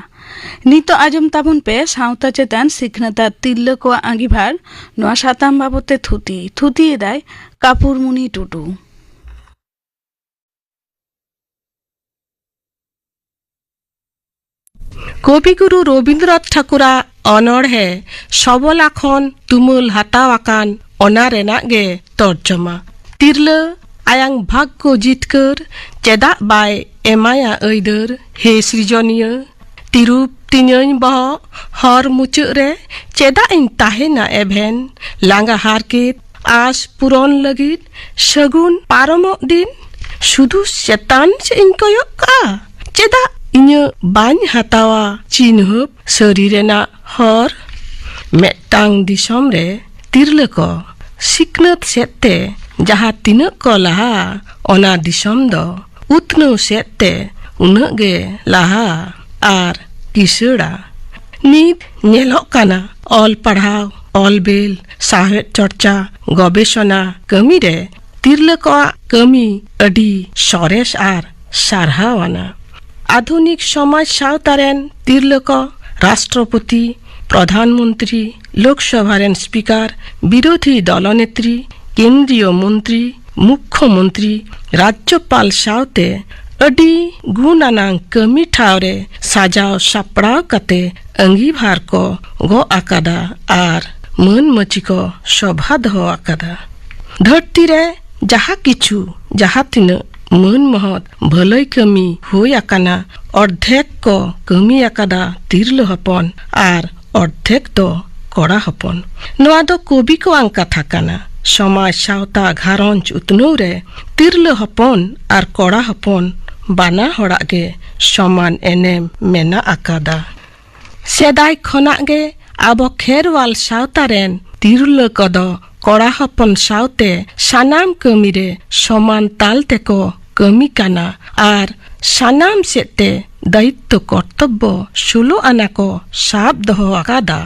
ᱱᱤᱛᱚᱜ ᱟᱸᱡᱚᱢ ᱛᱟᱵᱚᱱ ᱯᱮ ᱥᱟᱶᱛᱟ ᱪᱮᱛᱟᱱ ᱥᱤᱠᱷᱱᱟᱹᱛ ᱟᱨ ᱛᱤᱨᱞᱟᱹ ᱠᱚᱣᱟᱜ ᱟᱸᱜᱤᱵᱷᱟᱨ ᱱᱚᱣᱟ ᱥᱟᱛᱟᱢ ᱵᱟᱵᱚᱛ ᱛᱮ ᱛᱷᱩᱛᱤ᱾ ᱛᱷᱩᱛᱤᱭᱮᱫᱟᱭ ᱠᱟᱯᱩᱨᱢᱩᱱᱤ ᱴᱩᱰᱩ᱾ ᱠᱚᱵᱤᱜᱩᱨᱩ ᱨᱚᱵᱤᱱᱫᱨᱚᱱᱟᱛᱷ ᱴᱷᱟᱹᱠᱩᱨᱟᱜ ᱚᱱᱚᱬᱦᱮ ᱥᱚᱵᱚᱞᱟ ᱠᱷᱚᱱ ᱛᱩᱢᱟᱹᱞ ᱦᱟᱛᱟᱣ ᱟᱠᱟᱱ ᱚᱱᱟ ᱨᱮᱱᱟᱜ ᱜᱮ ᱛᱚᱨᱡᱚᱢᱟ᱾ ᱛᱤᱨᱞᱟᱹ ᱟᱭᱟᱝ ᱵᱷᱟᱜᱽᱜᱚ ᱡᱤᱛᱠᱟᱹᱨ ᱪᱮᱫᱟᱜ ᱵᱟᱭ ᱮᱢᱟᱭᱟ ᱟᱹᱭᱫᱟᱹᱨ? ᱦᱮ ᱥᱤᱨᱡᱚᱱᱤᱭᱟᱹ, ᱛᱤᱨᱩᱯ ᱛᱤᱧᱟᱹᱧ ᱵᱚᱦᱚᱜ ᱦᱚᱨ ᱢᱩᱪᱟᱹᱫ ᱨᱮ ᱪᱮᱫᱟᱜ ᱤᱧ ᱛᱟᱦᱮᱱᱟ ᱮᱵᱷᱮᱱ? ᱞᱟᱸᱜᱟ ᱦᱟᱨᱠᱮᱛ ᱟᱸᱥ ᱯᱩᱨᱚᱱ ᱞᱟᱹᱜᱤᱫ ᱥᱟᱹᱜᱩᱱ ᱯᱟᱨᱚᱢᱚᱜ ᱫᱤᱱ ᱥᱩᱫᱷᱩ ᱪᱮᱛᱟᱱ ᱥᱮᱫ ᱤᱧ ᱠᱚᱭᱚᱜ ᱠᱟᱜᱼᱟ? ᱪᱮᱫᱟᱜ ᱤᱧᱟᱹᱜ ᱵᱟᱹᱧ ᱦᱟᱛᱟᱣᱟ ᱪᱤᱱᱦᱟᱹᱯ ᱥᱟᱹᱨᱤ ᱨᱮᱱᱟᱜ ᱦᱚᱨ? ᱢᱤᱫᱴᱟᱝ ᱫᱤᱥᱚᱢ ᱨᱮ ᱛᱤᱨᱞᱟᱹ ᱠᱚ ᱥᱤᱠᱷᱱᱟᱹᱛ ᱥᱮᱫ ᱛᱮ ᱡᱟᱦᱟᱸ ᱛᱤᱱᱟᱹᱜ ᱠᱚ ᱞᱟᱦᱟᱜᱼᱟ, ᱚᱱᱟ ᱫᱤᱥᱚᱢ ᱫᱚ ᱩᱛᱱᱟᱹᱣ ᱥᱮᱫ ᱛᱮ ᱩᱱᱟᱹᱜ ᱜᱮ ᱞᱟᱦᱟᱜᱼᱟ ᱟᱨ ᱠᱤᱥᱟᱹᱲᱟ᱾ ᱱᱤᱛ ᱧᱮᱞᱚᱜ ᱠᱟᱱᱟ, ᱚᱞ ᱯᱟᱲᱦᱟᱣ, ᱚᱞ ᱵᱮᱞ, ᱥᱟᱶᱦᱮᱫ ᱪᱚᱨᱪᱟ, ᱜᱚᱵᱮᱥᱚᱱᱟ ᱠᱟᱹᱢᱤ ᱨᱮ ᱛᱤᱨᱞᱟᱹ ᱠᱚᱣᱟᱜ ᱠᱟᱹᱢᱤ ᱟᱹᱰᱤ ᱥᱚᱨᱮᱥ ᱟᱨ ᱥᱟᱨᱦᱟᱣ ᱟᱱᱟ᱾ ᱟᱫᱷᱩᱱᱤᱠ ᱥᱚᱢᱟᱡᱽ ᱥᱟᱶᱛᱟ ᱨᱮᱱ ᱛᱤᱨᱞᱟᱹ ᱠᱚ ᱨᱟᱥᱴᱨᱚᱯᱚᱛᱤ, ᱯᱨᱚᱫᱷᱟᱱ ᱢᱚᱱᱛᱨᱤ, ᱞᱳᱠᱥᱚᱵᱷᱟ ᱨᱮᱱ ᱥᱯᱤᱠᱟᱨ, ᱵᱤᱨᱳᱫᱷᱤ ᱫᱚᱞᱚᱱᱮᱛᱨᱤ, ᱠᱮᱱᱫᱨᱤᱭᱚ ᱢᱚᱱᱛᱨᱤ, ᱢᱩᱠᱠᱷᱚ ᱢᱚᱱᱛᱨᱤ, ᱨᱟᱡᱽᱡᱚᱯᱟᱞ ᱥᱟᱶᱛᱮ ᱟᱹᱰᱤ ᱜᱩᱱ ᱟᱱᱟᱝ ᱠᱟᱹᱢᱤ ᱴᱷᱟᱶ ᱨᱮ ᱥᱟᱡᱟᱣ ᱥᱟᱯᱲᱟᱣ ᱠᱟᱛᱮ ᱟᱹᱜᱤᱵᱷᱟᱨ ᱠᱚ ᱜᱚᱜ ᱟᱠᱟᱫᱟ ᱟᱨ ᱢᱟᱹᱱ ᱢᱟᱹᱪᱤ ᱠᱚ ᱥᱚᱵᱷᱟ ᱫᱚᱦᱚ ᱟᱠᱟᱫᱟ᱾ ᱫᱷᱟᱹᱨᱛᱤ ᱨᱮ ᱡᱟᱦᱟᱸ ᱠᱤᱪᱷᱩ, ᱡᱟᱦᱟᱸ ᱛᱤᱱᱟᱹᱜ ᱢᱟᱹᱱ ᱢᱚᱦᱚᱛ ᱵᱷᱟᱹᱞᱟᱹᱭ ᱠᱟᱹᱢᱤ ᱦᱩᱭ ᱟᱠᱟᱱᱟ, ᱚᱨᱫᱷᱮᱠ ᱠᱚ ᱠᱟᱹᱢᱤ ᱟᱠᱟᱫᱟ ᱛᱤᱨᱞᱟᱹ ᱦᱚᱯᱚᱱ ᱟᱨ ᱚᱨᱫᱷᱮᱠ ᱫᱚ ᱠᱚᱲᱟ ᱦᱚᱯᱚᱱ᱾ ᱱᱚᱣᱟ ᱫᱚ ᱠᱚᱵᱤ ᱠᱚᱣᱟᱝ ᱠᱟᱛᱷᱟ ᱠᱟᱱᱟ᱾ ᱥᱚᱢᱟᱡᱽ, ᱥᱟᱶᱛᱟ, ᱜᱷᱟᱨᱚᱸᱡᱽ ᱩᱛᱱᱟᱹᱣ ᱨᱮ ᱛᱤᱨᱞᱟᱹ ᱦᱚᱯᱚᱱ ᱟᱨ ᱠᱚᱲᱟ ᱦᱚᱯᱚᱱ ᱵᱟᱱᱟ ᱦᱚᱲᱟᱜ ᱜᱮ ᱥᱚᱢᱟᱱ ᱮᱱᱮᱢ ᱢᱮᱱᱟᱜ ᱟᱠᱟᱫᱟ᱾ ᱥᱮᱫᱟᱭ ᱠᱷᱚᱱᱟᱜ ᱜᱮ ᱟᱵᱚ ᱠᱷᱮᱨᱣᱟᱞ ᱥᱟᱶᱛᱟ ᱨᱮᱱ ᱛᱤᱨᱞᱟᱹ ᱠᱚᱫᱚ ᱠᱚᱲᱟ ᱦᱚᱯᱚᱱ ᱥᱟᱶᱛᱮ ᱥᱟᱱᱟᱢ ᱠᱟᱹᱢᱤ ᱨᱮ ᱥᱚᱢᱟᱱ ᱛᱟᱞ ᱛᱮᱠᱚ ᱠᱟᱹᱢᱤ ᱠᱟᱱᱟ ᱟᱨ ᱥᱟᱱᱟᱢ ᱥᱮᱫ ᱛᱮ ᱫᱟᱭᱤᱛᱛᱚ ᱠᱚᱨᱛᱚᱵᱵᱚ ᱥᱳᱞᱳ ᱟᱱᱟ ᱠᱚ ᱥᱟᱵ ᱫᱚᱦᱚ ᱟᱠᱟᱫᱟ᱾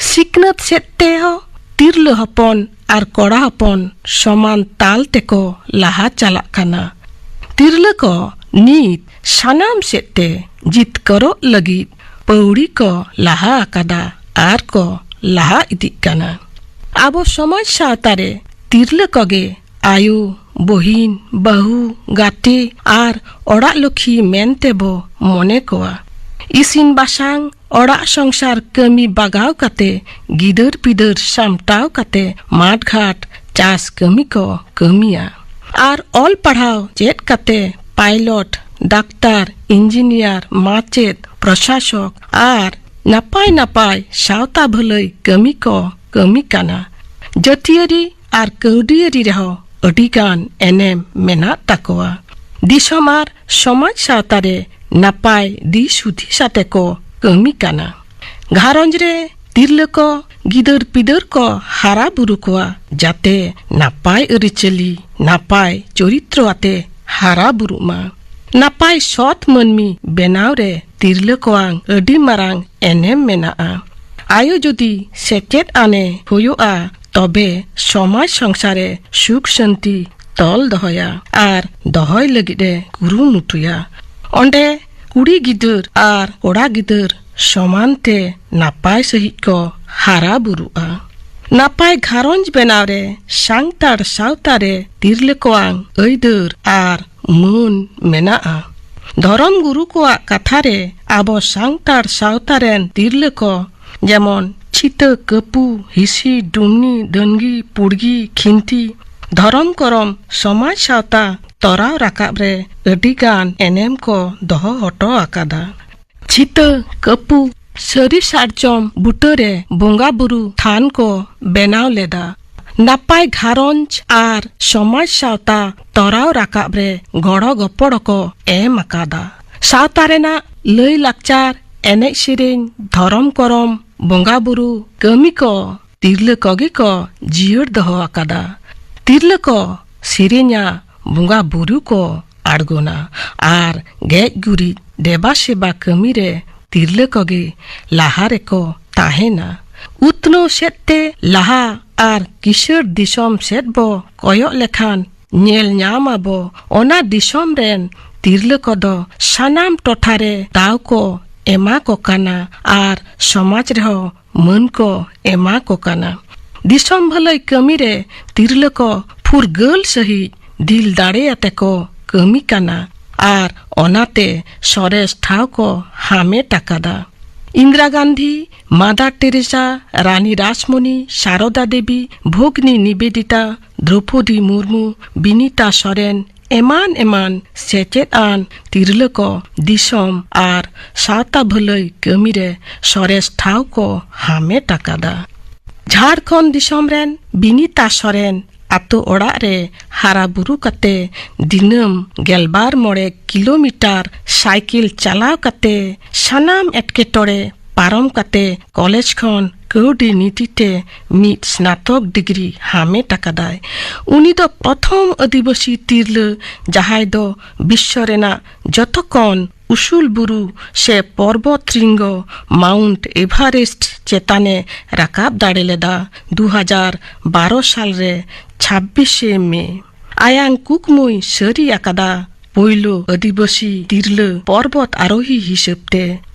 ᱥᱤᱠᱷᱱᱟᱹᱛ ᱥᱮᱫ ᱛᱮᱦᱚᱸ ᱛᱤᱨᱞᱟᱹ ᱦᱚᱯᱚᱱ ᱟᱨ ᱠᱚᱲᱟ ᱦᱚᱯᱚᱱ ᱥᱚᱢᱟᱱ ᱛᱟᱞ ᱛᱮᱠᱚ ᱞᱟᱦᱟ ᱪᱟᱞᱟᱜ ᱠᱟᱱᱟ᱾ ᱛᱤᱨᱞᱟᱹ ᱠᱚ ᱱᱤᱛ ᱥᱟᱱᱟᱢ ᱥᱮᱫ ᱛᱮ ᱡᱤᱛᱠᱟᱹᱨᱚᱜ ᱞᱟᱹᱜᱤᱫ ᱯᱟᱹᱣᱲᱤ ᱠᱚ ᱞᱟᱦᱟ ᱟᱠᱟᱫᱟ ᱟᱨ ᱠᱚ ᱞᱟᱦᱟ ᱤᱫᱤᱜ ᱠᱟᱱᱟ᱾ ᱟᱵᱚ ᱥᱚᱢᱟᱡᱽ ᱥᱟᱶᱛᱟ ᱨᱮ ᱛᱤᱨᱞᱟᱹ ᱠᱚᱜᱮ ᱟᱭᱳ, ᱵᱚᱦᱤᱱ, ᱵᱟᱹᱦᱩ, ᱜᱟᱛᱮ ᱟᱨ ᱚᱲᱟᱜ ᱞᱚᱠᱷᱤ ᱢᱮᱱᱛᱮ ᱵᱚ ᱢᱚᱱᱮ ᱠᱚᱣᱟ᱾ ᱤᱥᱤᱱ ᱵᱟᱥᱟᱝ, ᱚᱲᱟᱜ ᱥᱚᱝᱥᱟᱨ ᱠᱟᱹᱢᱤ ᱵᱟᱜᱟᱣ ᱠᱟᱛᱮ, ᱜᱤᱫᱟᱹᱨ ᱯᱤᱫᱟᱹᱨ ᱥᱟᱢᱴᱟᱣ ᱠᱟᱛᱮ, ᱢᱟᱴ ᱜᱷᱟᱴ ᱪᱟᱥ ᱠᱟᱹᱢᱤ ᱠᱚ ᱠᱟᱹᱢᱤᱭᱟ᱾ ᱟᱨ ᱚᱞ ᱯᱟᱲᱦᱟᱣ ᱪᱮᱫ ᱠᱟᱛᱮ ᱯᱟᱭᱞᱚᱴ, ᱰᱟᱠᱛᱟᱨ, ᱤᱧᱡᱤᱱᱤᱭᱟᱨ, ᱢᱟᱪᱮᱫ, ᱯᱨᱚᱥᱟᱥᱚᱠ ᱟᱨ ᱱᱟᱯᱟᱭ ᱱᱟᱯᱟᱭ ᱥᱟᱶᱛᱟ ᱵᱷᱟᱹᱞᱟᱹᱭ ᱠᱟᱹᱢᱤ ᱠᱚ ᱠᱟᱹᱢᱤ ᱠᱟᱱᱟ᱾ ᱡᱟᱹᱛᱤᱭᱟᱹᱨᱤ ᱟᱨ ᱠᱟᱹᱣᱰᱤᱭᱟᱹᱨᱤ ᱨᱮᱦᱚᱸ ᱟᱹᱰᱤ ᱜᱟᱱ ᱮᱱᱮᱢ ᱢᱮᱱᱟᱜ ᱛᱟᱠᱚᱣᱟ᱾ ᱫᱤᱥᱚᱢ ᱟᱨ ᱥᱚᱢᱟᱡᱽ ᱥᱟᱶᱛᱟ ᱨᱮ ᱱᱟᱯᱟᱭ ᱫᱤᱥ ᱦᱩᱫᱤᱥ ᱟᱛᱮ ᱠᱚ ᱠᱟᱹᱢᱤ ᱠᱟᱱᱟ᱾ ᱜᱷᱟᱨᱚᱸᱡᱽ ᱨᱮ ᱛᱤᱨᱞᱟᱹ ᱠᱚ ᱜᱤᱫᱟᱹᱨ ᱯᱤᱫᱟᱹᱨ ᱠᱚ ᱦᱟᱨᱟ ᱵᱩᱨᱩ ᱠᱚᱣᱟ, ᱡᱟᱛᱮ ᱱᱟᱯᱟᱭ ᱟᱹᱨᱤᱪᱟᱹᱞᱤ, ᱱᱟᱯᱟᱭ ᱪᱚᱨᱤᱛᱨᱚ ᱟᱛᱮ ᱦᱟᱨᱟ ᱵᱩᱨᱩᱜ ᱢᱟ᱾ ᱱᱟᱯᱟᱭ ᱥᱚᱛ ᱢᱟᱹᱱᱢᱤ ᱵᱮᱱᱟᱣ ᱨᱮ ᱛᱤᱨᱞᱟᱹ ᱠᱚᱣᱟᱝ ᱟᱹᱰᱤ ᱢᱟᱨᱟᱝ ᱮᱱᱮᱢ ᱢᱮᱱᱟᱜᱼᱟ᱾ ᱟᱭᱳ ᱡᱩᱫᱤ ᱥᱮᱪᱮᱫ ᱟᱱᱮ ᱦᱩᱭᱩᱜᱼᱟ, ᱛᱚᱵᱮ ᱥᱚᱢᱟᱡᱽ ᱥᱚᱝᱥᱟᱨ ᱮ ᱥᱩᱠ ᱥᱟᱹᱱᱛᱤ ᱛᱚᱞ ᱫᱚᱦᱚᱭᱟ ᱟᱨ ᱫᱚᱦᱚᱭ ᱞᱟᱹᱜᱤᱫ ᱮ ᱠᱩᱨᱩᱢᱩᱴᱩᱭᱟ᱾ ᱚᱸᱰᱮ ᱠᱩᱲᱤ ᱜᱤᱫᱟᱹᱨ ᱟᱨ ᱠᱚᱲᱟ ᱜᱤᱫᱟᱹᱨ ᱥᱚᱢᱟᱱ ᱛᱮ ᱱᱟᱯᱟᱭ ᱥᱟᱺᱦᱤᱡ ᱠᱚ ᱦᱟᱨᱟ ᱵᱩᱨᱩᱜᱼᱟ᱾ ᱱᱟᱯᱟᱭ ᱜᱷᱟᱨᱚᱸᱡᱽ ᱵᱮᱱᱟᱣ ᱨᱮ ᱥᱟᱱᱛᱟᱲ ᱥᱟᱶᱛᱟ ᱨᱮ ᱛᱤᱨᱞᱟᱹ ᱠᱚᱣᱟᱝ ᱟᱹᱭᱫᱟᱹᱨ ᱟᱨ ᱢᱟᱹᱱ ᱢᱮᱱᱟᱜᱼᱟ᱾ ᱫᱷᱚᱨᱚᱢ ᱜᱩᱨᱩ ᱠᱚᱣᱟᱜ ᱠᱟᱛᱷᱟ ᱨᱮ ᱟᱵᱚ ᱥᱟᱱᱛᱟᱲ ᱥᱟᱶᱛᱟ ᱨᱮᱱ ᱛᱤᱨᱞᱟᱹ ᱠᱚ ᱡᱮᱢᱚᱱ ᱪᱷᱤᱛᱟᱹ, ᱠᱟᱹᱯᱩ, ᱦᱤᱥᱤ, ᱰᱩᱢᱱᱤ, ᱰᱟᱹᱱᱜᱤ, ᱯᱩᱲᱜᱤ, ᱠᱷᱤᱱᱛᱤ, ᱫᱷᱚᱨᱚᱢ ᱠᱚᱨᱚᱢ, ᱥᱚᱢᱟᱡᱽ ᱥᱟᱶᱛᱟ ᱛᱚᱨᱟᱣ ᱨᱟᱠᱟᱵ ᱨᱮ ᱟᱹᱰᱤ ᱜᱟᱱ ᱮᱱᱮᱢ ᱠᱚ ᱫᱚᱦᱚ ᱦᱚᱴᱚ ᱟᱠᱟᱫᱟ᱾ ᱪᱷᱤᱛᱟᱹ, ᱠᱟᱹᱯᱩ, ᱥᱟᱹᱨᱤ ᱥᱟᱨᱡᱚᱢ ᱵᱩᱴᱟᱹᱨᱮ ᱵᱚᱸᱜᱟ ᱵᱩᱨᱩ ᱛᱷᱟᱱ ᱠᱚ ᱵᱮᱱᱟᱣ ᱞᱮᱫᱟ᱾ ᱱᱟᱯᱟᱭ ᱜᱷᱟᱨᱚᱸᱡᱽ ᱟᱨ ᱥᱚᱢᱟᱡᱽ ᱥᱟᱶᱛᱟ ᱛᱚᱨᱟᱣ ᱨᱟᱠᱟᱵ ᱨᱮ ᱜᱚᱲᱚ ᱜᱚᱯᱚᱲ ᱠᱚ ᱮᱢ ᱟᱠᱟᱫᱟ᱾ ᱥᱟᱶᱛᱟ ᱨᱮᱱᱟᱜ ᱞᱟᱹᱭ ᱞᱟᱠᱪᱟᱨ, ᱮᱱᱮᱡ ᱥᱮᱨᱮᱧ, ᱫᱷᱚᱨᱚᱢ ᱠᱚᱨᱚᱢ, ᱵᱚᱸᱜᱟ ᱵᱩᱨᱩ, ᱠᱟᱹᱢᱤ ᱠᱚ ᱛᱤᱨᱞᱟᱹ ᱠᱚᱜᱮ ᱠᱚ ᱡᱤᱭᱟᱹᱲ ᱫᱚᱦᱚ ᱟᱠᱟᱫᱟ᱾ ᱛᱤᱨᱞᱟᱹ ᱠᱚ ᱥᱮᱨᱮᱧᱟ, ᱵᱚᱸᱜᱟ ᱵᱩᱨᱩ ᱠᱚ ᱟᱬᱜᱚᱱᱟ ᱟᱨ ᱜᱮᱡ ᱜᱩᱨᱤᱡ ᱫᱮᱵᱟ ᱥᱮᱵᱟ ᱠᱟᱹᱢᱤ ᱨᱮ ᱛᱤᱨᱞᱟᱹ ᱠᱚᱜᱮ ᱞᱟᱦᱟ ᱨᱮᱠᱚ ᱛᱟᱦᱮᱱᱟ᱾ ᱩᱛᱱᱟᱹᱣ ᱥᱮᱫ ᱛᱮ ᱞᱟᱦᱟ ᱟᱨ ᱠᱤᱥᱟᱹᱬ ᱫᱤᱥᱚᱢ ᱥᱮᱫ ᱵᱚ ᱠᱚᱭᱚᱜ ᱞᱮᱠᱷᱟᱱ ᱧᱮᱞ ᱧᱟᱢ ᱟᱵᱚ ᱚᱱᱟ ᱫᱤᱥᱚᱢ ᱨᱮᱱ ᱛᱤᱨᱞᱟᱹ ᱠᱚᱫᱚ ᱥᱟᱱᱟᱢ ᱴᱚᱴᱷᱟ ᱨᱮ ᱫᱟᱣ ᱠᱚ ᱮᱢᱟ ᱠᱚ ᱠᱟᱱᱟ ᱟᱨ ᱥᱚᱢᱟᱡᱽ ᱨᱮᱦᱚᱸ ᱢᱟᱹᱱ ᱠᱚ ᱮᱢᱟ ᱠᱚ ᱠᱟᱱᱟ᱾ ᱫᱤᱥᱚᱢ ᱵᱷᱟᱹᱞᱟᱹᱭ ᱠᱟᱹᱢᱤ ᱨᱮ ᱛᱤᱨᱞᱟᱹ ᱠᱚ ᱯᱷᱩᱨᱜᱟᱹᱞ ᱥᱟᱹᱦᱤᱡ ᱫᱤᱞ ᱫᱟᱲᱮ ᱟᱛᱮ ᱠᱚ ᱠᱟᱹᱢᱤ ᱠᱟᱱᱟ ᱟᱨ ᱚᱱᱟᱛᱮ ᱥᱚᱨᱮᱥ ᱴᱷᱟᱶ ᱠᱚ ᱦᱟᱢᱮᱴ ᱟᱠᱟᱫᱟ᱾ ᱤᱱᱫᱨᱟ ᱜᱟᱱᱫᱷᱤ, ᱢᱟᱫᱟᱨ ᱴᱮᱨᱮᱥᱟ, ᱨᱟᱱᱤ ᱨᱟᱥᱢᱚᱱᱤ, ᱥᱟᱨᱚᱫᱟ ᱫᱮᱵᱤ, ᱵᱷᱚᱜᱽᱱᱤ ᱱᱤᱵᱮᱫᱤᱛᱟ, ᱫᱨᱚᱯᱚᱫᱤ ᱢᱩᱨᱢᱩ, ᱵᱤᱱᱤᱛᱟ ᱥᱚᱨᱮᱱ, ᱮᱢᱟᱱ ᱮᱢᱟᱱ ᱥᱮᱪᱮᱫ ᱟᱱ ᱛᱤᱨᱞᱟᱹ ᱠᱚ ᱫᱤᱥᱚᱢ ᱟᱨ ᱥᱟᱶᱛᱟ ᱵᱷᱟᱹᱞᱟᱹᱭ ᱠᱟᱹᱢᱤ ᱨᱮ ᱥᱚᱨᱮᱥ ᱴᱷᱟᱶ ᱠᱚ ᱦᱟᱢᱮᱴ ᱟᱠᱟᱫᱟ᱾ ᱡᱷᱟᱲᱠᱷᱚᱸᱰ ᱫᱤᱥᱚᱢ ᱨᱮᱱ ᱵᱤᱱᱤᱛᱟ ᱥᱚᱨᱮᱱ ᱟᱛᱳ ᱚᱲᱟᱜ ᱨᱮ ᱦᱟᱨᱟ ᱵᱩᱨᱩ ᱠᱟᱛᱮ ᱫᱤᱱᱟᱹᱢ ᱜᱮᱞᱵᱟᱨ ᱢᱚᱬᱮ ᱠᱤᱞᱳᱢᱤᱴᱟᱨ ᱥᱟᱭᱠᱮᱞ ᱪᱟᱞᱟᱣ ᱠᱟᱛᱮ ᱥᱟᱱᱟᱢ ᱮᱴᱠᱮᱴᱚᱬᱮ ᱯᱟᱨᱚᱢ ᱠᱟᱛᱮ ᱠᱚᱞᱮᱡᱽ ᱠᱷᱚᱱ ᱠᱟᱹᱣᱰᱤ ᱱᱤᱛᱤ ᱛᱮ ᱢᱤᱫ ᱥᱱᱟᱛᱚᱠ ᱰᱤᱜᱽᱨᱤ ᱦᱟᱢᱮᱴ ᱟᱠᱟᱫᱟᱭ᱾ ᱩᱱᱤ ᱫᱚ ᱯᱨᱚᱛᱷᱚᱢ ᱟᱹᱫᱤᱵᱟᱹᱥᱤ ᱛᱤᱨᱞᱟᱹ ᱡᱟᱦᱟᱸᱭ ᱫᱚ ᱵᱤᱥᱥᱚ ᱨᱮᱱᱟᱜ ᱡᱚᱛᱚ ᱠᱷᱚᱱ ᱩᱥᱩᱞ ᱵᱩᱨᱩ ᱥᱮ ᱯᱚᱨᱵᱚᱛ ᱥᱨᱤᱝᱜᱚ ᱢᱟᱣᱩᱱᱴ ᱮᱵᱷᱟᱨᱮᱥᱴ ᱪᱮᱛᱟᱱᱮ ᱨᱟᱠᱟᱵ ᱫᱟᱲᱮ ᱞᱮᱫᱟ᱾ ᱫᱩ ᱦᱟᱡᱟᱨ ᱵᱟᱨᱚ ᱥᱟᱞ ᱨᱮ ᱪᱷᱟᱵᱵᱤᱥᱮ ᱢᱮ ᱟᱭᱟᱝ ᱠᱩᱠᱢᱩᱭ ᱥᱟᱹᱨᱤ ᱟᱠᱟᱫᱟ᱾ ᱯᱳᱭᱞᱳ ᱟᱹᱫᱤᱵᱟᱹᱥᱤ ᱛᱤᱨᱞᱟᱹ ᱯᱚᱨᱵᱚᱛ ᱟᱨᱳᱦᱤ ᱦᱤᱥᱟᱹᱵ ᱛᱮ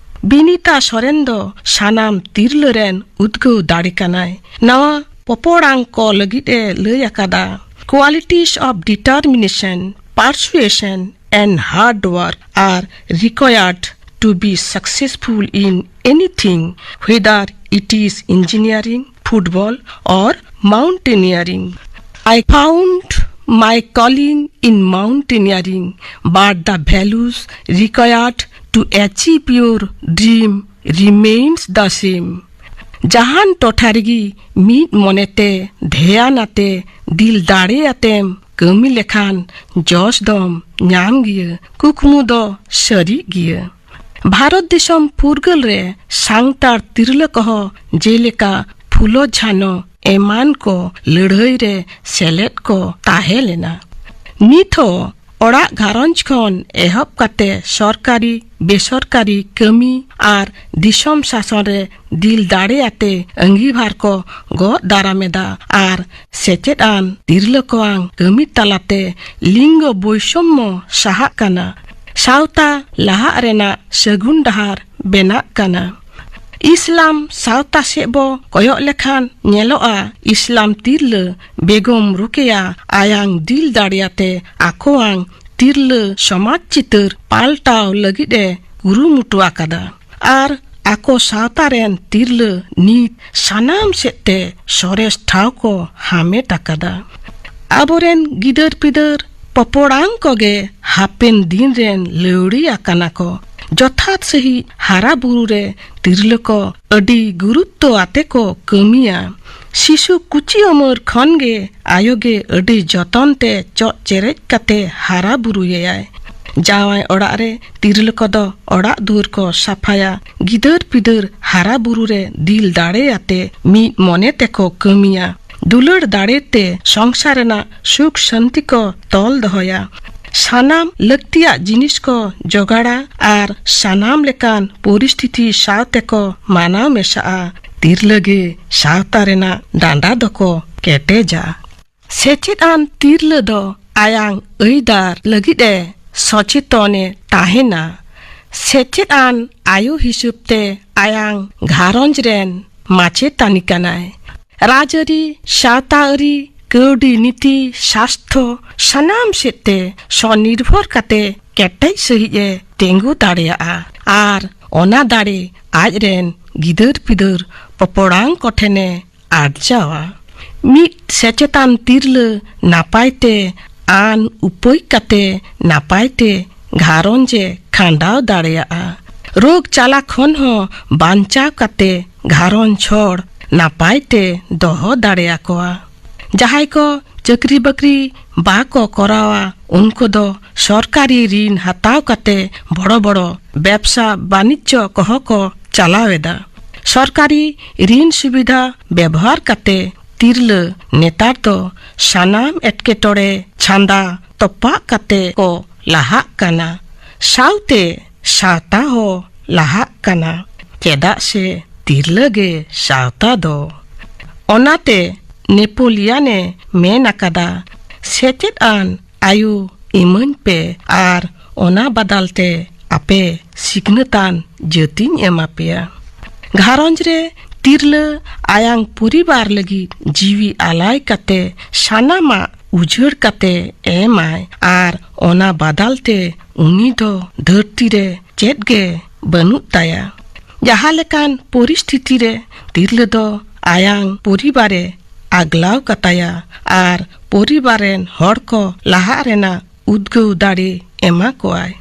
ᱵᱤᱱᱤᱛᱟ ᱥᱚᱨᱮᱱ ᱫᱚ ᱥᱟᱱᱟᱢ ᱛᱤᱨᱞᱟᱹ ᱨᱮᱱ ᱩᱫᱽᱜᱟᱹᱣ ᱫᱟᱲᱮ ᱠᱟᱱᱟᱭ᱾ ᱱᱟᱣᱟ ᱯᱚᱯᱚᱲᱟᱝ ᱠᱚ ᱞᱟᱹᱜᱤᱫ ᱮ ᱞᱟᱹᱭ ᱟᱠᱟᱫᱟ, Qualities of determination, persuasion and hard work are required to be successful in anything, whether it is engineering, football, or mountaineering. I found my calling in mountaineering, but the values required to achieve your dream remains the same. ᱡᱟᱦᱟᱱ ᱴᱚᱴᱷᱟ ᱨᱮᱜᱮ ᱢᱤᱫ ᱢᱚᱱᱮᱛᱮ ᱫᱷᱮᱭᱟᱱ ᱟᱛᱮ ᱫᱤᱞ ᱫᱟᱲᱮ ᱟᱛᱮᱢ ᱠᱟᱹᱢᱤ ᱞᱮᱠᱷᱟᱱ ᱡᱚᱥ ᱫᱚᱢ ᱧᱟᱢ ᱜᱮᱭᱟ, ᱠᱩᱠᱢᱩ ᱫᱚ ᱥᱟᱹᱨᱤᱜ ᱜᱮᱭᱟ᱾ ᱵᱷᱟᱨᱚᱛ ᱫᱤᱥᱚᱢ ᱯᱷᱩᱨᱜᱟᱹᱞ ᱨᱮ ᱥᱟᱱᱛᱟᱲ ᱛᱤᱨᱞᱟᱹ ᱠᱚᱦᱚᱸ ᱡᱮᱞᱮᱠᱟ ᱯᱷᱩᱞᱳ ᱡᱷᱟᱱᱚ ᱮᱢᱟᱱ ᱠᱚ ᱞᱟᱹᱲᱦᱟᱹᱭ ᱨᱮ ᱥᱮᱞᱮᱫ ᱠᱚ ᱛᱟᱦᱮᱸ ᱞᱮᱱᱟ᱾ ᱱᱤᱛ ᱦᱚᱸ ᱚᱲᱟᱜ ᱜᱷᱟᱨᱚᱸᱡᱽ ᱠᱷᱚᱱ ᱮᱦᱚᱵ ᱠᱟᱛᱮ ᱥᱚᱨᱠᱟᱨᱤ ᱵᱮᱥᱚᱨᱠᱟᱨᱤ ᱠᱟᱹᱢᱤ ᱟᱨ ᱫᱤᱥᱚᱢ ᱥᱟᱥᱚᱱ ᱨᱮ ᱫᱤᱞ ᱫᱟᱲᱮᱭᱟᱛᱮ ᱟᱹᱝᱜᱤᱵᱷᱟᱨ ᱠᱚ ᱜᱚᱜ ᱫᱟᱨᱟᱢ ᱮᱫᱟ ᱟᱨ ᱥᱮᱪᱮᱫ ᱟᱱ ᱛᱤᱨᱞᱟᱹ ᱠᱚᱣᱟᱝ ᱠᱟᱹᱢᱤ ᱛᱟᱞᱟᱛᱮ ᱞᱤᱝᱜᱚ ᱵᱳᱭᱥᱚᱢᱢᱚ ᱥᱟᱦᱟᱜ ᱠᱟᱱᱟ᱾ ᱥᱟᱶᱛᱟ ᱞᱟᱦᱟᱜ ᱨᱮᱱᱟᱜ ᱥᱟᱹᱜᱩᱱ ᱰᱟᱦᱟᱨ ᱵᱮᱱᱟᱜ ᱠᱟᱱᱟ᱾ ᱤᱥᱞᱟᱢ ᱥᱟᱶᱛᱟ ᱥᱮᱫ ᱵᱚ ᱠᱚᱭᱚᱜ ᱞᱮᱠᱷᱟᱱ ᱧᱮᱞᱚᱜᱼᱟ, ᱤᱥᱞᱟᱢ ᱛᱤᱨᱞᱟᱹ ᱵᱮᱜᱚᱢ ᱨᱩᱠᱮᱭᱟ ᱟᱭᱟᱝ ᱫᱤᱞ ᱫᱟᱲᱮᱭᱟᱛᱮ ᱟᱠᱚᱣᱟᱝ ᱛᱤᱨᱞᱟᱹ ᱥᱚᱢᱟᱡᱽ ᱪᱤᱛᱟᱹᱨ ᱯᱟᱞᱴᱟᱣ ᱞᱟᱹᱜᱤᱫ ᱮ ᱠᱩᱨᱩᱢᱩᱴᱩ ᱟᱠᱟᱫᱟ ᱟᱨ ᱟᱠᱚ ᱥᱟᱶᱛᱟ ᱨᱮᱱ ᱛᱤᱨᱞᱟᱹ ᱱᱤᱛ ᱥᱟᱱᱟᱢ ᱥᱮᱫ ᱛᱮ ᱥᱚᱨᱮᱥ ᱴᱷᱟᱶ ᱠᱚ ᱦᱟᱢᱮᱴ ᱟᱠᱟᱫᱟ᱾ ᱟᱵᱚᱨᱮᱱ ᱜᱤᱫᱟᱹᱨ ᱯᱤᱫᱟᱹᱨ ᱯᱚᱯᱚᱲᱟᱝ ᱠᱚᱜᱮ ᱦᱟᱯᱮᱱ ᱫᱤᱱ ᱨᱮᱱ ᱞᱟᱹᱣᱲᱤ ᱟᱠᱟᱱᱟ ᱠᱚ᱾ ᱡᱚᱛᱷᱟᱛ ᱥᱟᱹᱦᱤᱡ ᱦᱟᱨᱟ ᱵᱩᱨᱩ ᱨᱮ ᱛᱤᱨᱞᱟᱹ ᱠᱚ ᱟᱹᱰᱤ ᱜᱩᱨᱩᱛᱛᱚ ᱟᱛᱮ ᱠᱚ ᱠᱟᱹᱢᱤᱭᱟ᱾ ᱥᱤᱥᱩ ᱠᱩᱪᱤ ᱩᱢᱮᱨ ᱠᱷᱚᱱ ᱜᱮ ᱟᱭᱳ ᱜᱮ ᱟᱹᱰᱤ ᱡᱚᱛᱚᱱ ᱛᱮ ᱪᱚᱜ ᱪᱮᱨᱮᱡ ᱠᱟᱛᱮ ᱦᱟᱨᱟ ᱵᱩᱨᱩᱭᱮᱭᱟᱭ᱾ ᱡᱟᱶᱟᱭ ᱚᱲᱟᱜ ᱨᱮ ᱛᱤᱨᱞᱟᱹ ᱠᱚᱫᱚ ᱚᱲᱟᱜ ᱫᱩᱣᱟᱹᱨ ᱠᱚ ᱥᱟᱯᱷᱟᱭᱟ, ᱜᱤᱫᱟᱹᱨ ᱯᱤᱫᱟᱹᱨ ᱦᱟᱨᱟ ᱵᱩᱨᱩ ᱨᱮ ᱫᱤᱞ ᱫᱟᱲᱮ ᱟᱛᱮ ᱢᱤᱫ ᱢᱚᱱᱮ ᱛᱮᱠᱚ ᱠᱟᱹᱢᱤᱭᱟ᱾ ᱫᱩᱞᱟᱹᱲ ᱫᱟᱲᱮ ᱛᱮ ᱥᱚᱝᱥᱟᱨ ᱨᱮᱱᱟᱜ ᱥᱩᱠ ᱥᱟᱱᱛᱤ ᱠᱚ ᱛᱚᱞ ᱫᱚᱦᱚᱭᱟ᱾ ᱥᱟᱱᱟᱢ ᱞᱟᱹᱠᱛᱤᱭᱟᱜ ᱡᱤᱱᱤᱥ ᱠᱚ ᱡᱚᱜᱟᱲᱟ ᱟᱨ ᱥᱟᱱᱟᱢ ᱞᱮᱠᱟᱱ ᱯᱚᱨᱤᱥᱛᱷᱤᱛᱤ ᱥᱟᱶ ᱛᱮᱠᱚ ᱢᱟᱱᱟᱣ ᱢᱮᱥᱟᱜᱼᱟ᱾ ᱛᱤᱨᱞᱟᱹ ᱜᱮ ᱥᱟᱶᱛᱟ ᱨᱮᱱᱟᱜ ᱰᱟᱸᱰᱟ ᱫᱚᱠᱚ ᱠᱮᱴᱮᱡᱟ᱾ ᱥᱮᱪᱮᱫ ᱟᱱ ᱛᱤᱨᱞᱟᱹ ᱫᱚ ᱟᱭᱟᱝ ᱟᱹᱭᱫᱟᱨ ᱞᱟᱹᱜᱤᱫ ᱮ ᱥᱚᱪᱮᱛᱚᱱ ᱮ ᱛᱟᱦᱮᱱᱟ᱾ ᱥᱮᱪᱮᱫ ᱟᱱ ᱟᱭᱳ ᱦᱤᱥᱟᱹᱵ ᱛᱮ ᱟᱭᱟᱝ ᱜᱷᱟᱨᱚᱸᱡᱽ ᱨᱮᱱ ᱢᱟᱪᱮᱛᱟᱹᱱᱤ ᱠᱟᱱᱟᱭ᱾ ᱨᱟᱡᱽᱟᱹᱨᱤ, ᱥᱟᱶᱛᱟ ᱟᱹᱨᱤ, ᱠᱟᱹᱣᱰᱤ ᱱᱤᱛᱤ, ᱥᱟᱥᱛᱷᱚ, ᱥᱟᱱᱟᱢ ᱥᱮᱫ ᱛᱮ ᱥᱚᱱᱤᱨᱵᱷᱚᱨ ᱠᱟᱛᱮ ᱠᱮᱴᱮᱡ ᱥᱟᱹᱦᱤᱡ ᱮ ᱛᱤᱸᱜᱩ ᱫᱟᱲᱮᱭᱟᱜᱼᱟ ᱟᱨ ᱚᱱᱟ ᱫᱟᱲᱮ ᱟᱡ ᱨᱮᱱ ᱜᱤᱫᱟᱹᱨ ᱯᱤᱫᱟᱹᱨ ᱯᱚᱯᱚᱲᱟᱝ ᱠᱚᱴᱷᱮᱱ ᱮ ᱟᱨᱡᱟᱣᱟ᱾ ᱢᱤᱫ ᱥᱮᱪᱮᱛᱟᱱ ᱛᱤᱨᱞᱟᱹ ᱱᱟᱯᱟᱭ ᱛᱮ ᱟᱱ ᱩᱯᱟᱹᱭ ᱠᱟᱛᱮ ᱱᱟᱯᱟᱭ ᱛᱮ ᱜᱷᱟᱨᱚᱸᱡᱽ ᱮ ᱠᱷᱟᱸᱰᱟᱣ ᱫᱟᱲᱮᱭᱟᱜᱼᱟ᱾ ᱨᱳᱜᱽ ᱪᱟᱞᱟ ᱠᱷᱚᱱ ᱦᱚᱸ ᱵᱟᱧᱪᱟᱣ ᱠᱟᱛᱮ ᱜᱷᱟᱨᱚᱸᱡᱽ ᱦᱚᱲ ᱱᱟᱯᱟᱭ ᱛᱮ ᱫᱚᱦᱚ ᱫᱟᱲᱮᱭᱟᱠᱚᱣᱟ᱾ ᱡᱟᱦᱟᱸᱭ ᱠᱚ ᱪᱟᱹᱠᱨᱤ ᱵᱟᱹᱠᱨᱤ ᱵᱟᱠᱚ ᱠᱚᱨᱟᱣᱟ, ᱩᱱᱠᱩ ᱫᱚ ᱥᱚᱨᱠᱟᱨᱤ ᱨᱤᱱ ᱦᱟᱛᱟᱣ ᱠᱟᱛᱮ ᱵᱚᱲᱚ ᱵᱚᱲᱚ ᱵᱮᱵᱽᱥᱟ ᱵᱟᱱᱤᱡᱽᱡᱚ ᱠᱚᱦᱚᱸ ᱠᱚ ᱪᱟᱞᱟᱣ ᱮᱫᱟ᱾ ᱥᱚᱨᱠᱟᱨᱤ ᱨᱤᱱ ᱥᱩᱵᱤᱫᱷᱟ ᱵᱮᱵᱚᱦᱟᱨ ᱠᱟᱛᱮ ᱛᱤᱨᱞᱟᱹ ᱱᱮᱛᱟᱨ ᱫᱚ ᱥᱟᱱᱟᱢ ᱮᱴᱠᱮᱴᱚᱬᱮ, ᱪᱷᱟᱸᱫᱟ, ᱛᱚᱯᱟᱜ ᱠᱟᱛᱮ ᱠᱚ ᱞᱟᱦᱟᱜ ᱠᱟᱱᱟ᱾ ᱥᱟᱶᱛᱮ ᱥᱟᱶᱛᱟ ᱦᱚᱸ ᱞᱟᱦᱟᱜ ᱠᱟᱱᱟ, ᱪᱮᱫᱟᱜ ᱥᱮ ᱛᱤᱨᱞᱟᱹ ᱜᱮ ᱥᱟᱶᱛᱟ ᱫᱚ᱾ ᱚᱱᱟᱛᱮ ᱱᱮᱯᱳᱞᱤᱭᱟᱱ ᱮ ᱢᱮᱱ ᱟᱠᱟᱫᱟ, "ᱥᱮᱪᱮᱫ ᱟᱱ ᱟᱭᱳ ᱤᱢᱟᱹᱧ ᱯᱮ ᱟᱨ ᱚᱱᱟ ᱵᱟᱫᱟᱞ ᱛᱮ ᱟᱯᱮ ᱥᱤᱠᱷᱱᱟᱹᱛᱟᱱ ᱡᱟᱹᱛᱤᱧ ᱮᱢᱟ ᱯᱮᱭᱟ᱾" ᱜᱷᱟᱨᱚᱸᱡᱽ ᱨᱮ ᱛᱤᱨᱞᱟᱹ ᱟᱭᱟᱝ ᱯᱚᱨᱤᱵᱟᱨ ᱞᱟᱹᱜᱤᱫ ᱡᱤᱣᱤ ᱟᱞᱟᱭ ᱠᱟᱛᱮ ᱥᱟᱱᱟᱢᱟᱜ ᱩᱡᱟᱹᱲ ᱠᱟᱛᱮ ᱮᱢᱟᱭ, ᱟᱨ ᱚᱱᱟ ᱵᱟᱫᱟᱞ ᱛᱮ ᱩᱱᱤ ᱫᱚ ᱫᱷᱟᱹᱨᱛᱤ ᱨᱮ ᱪᱮᱫ ᱜᱮ ᱵᱟᱹᱱᱩᱜ ᱛᱟᱭᱟ᱾ ᱡᱟᱦᱟᱸ ᱞᱮᱠᱟᱱ ᱯᱚᱨᱤᱥᱛᱷᱤᱛᱤ ᱨᱮ ᱛᱤᱨᱞᱟᱹ ᱫᱚ ᱟᱭᱟᱝ ᱯᱚᱨᱤᱵᱟᱨᱮ ᱟᱜᱽᱞᱟᱣ ᱠᱟᱛᱟᱭᱟ ᱟᱨ ᱯᱚᱨᱤᱵᱟᱨ ᱨᱮᱱ ᱦᱚᱲ ᱠᱚ ᱞᱟᱦᱟᱜ ᱨᱮᱱᱟᱜ ᱩᱫᱽᱜᱟᱹᱣ ᱫᱟᱲᱮ ᱮᱢᱟ ᱠᱚᱣᱟᱭ᱾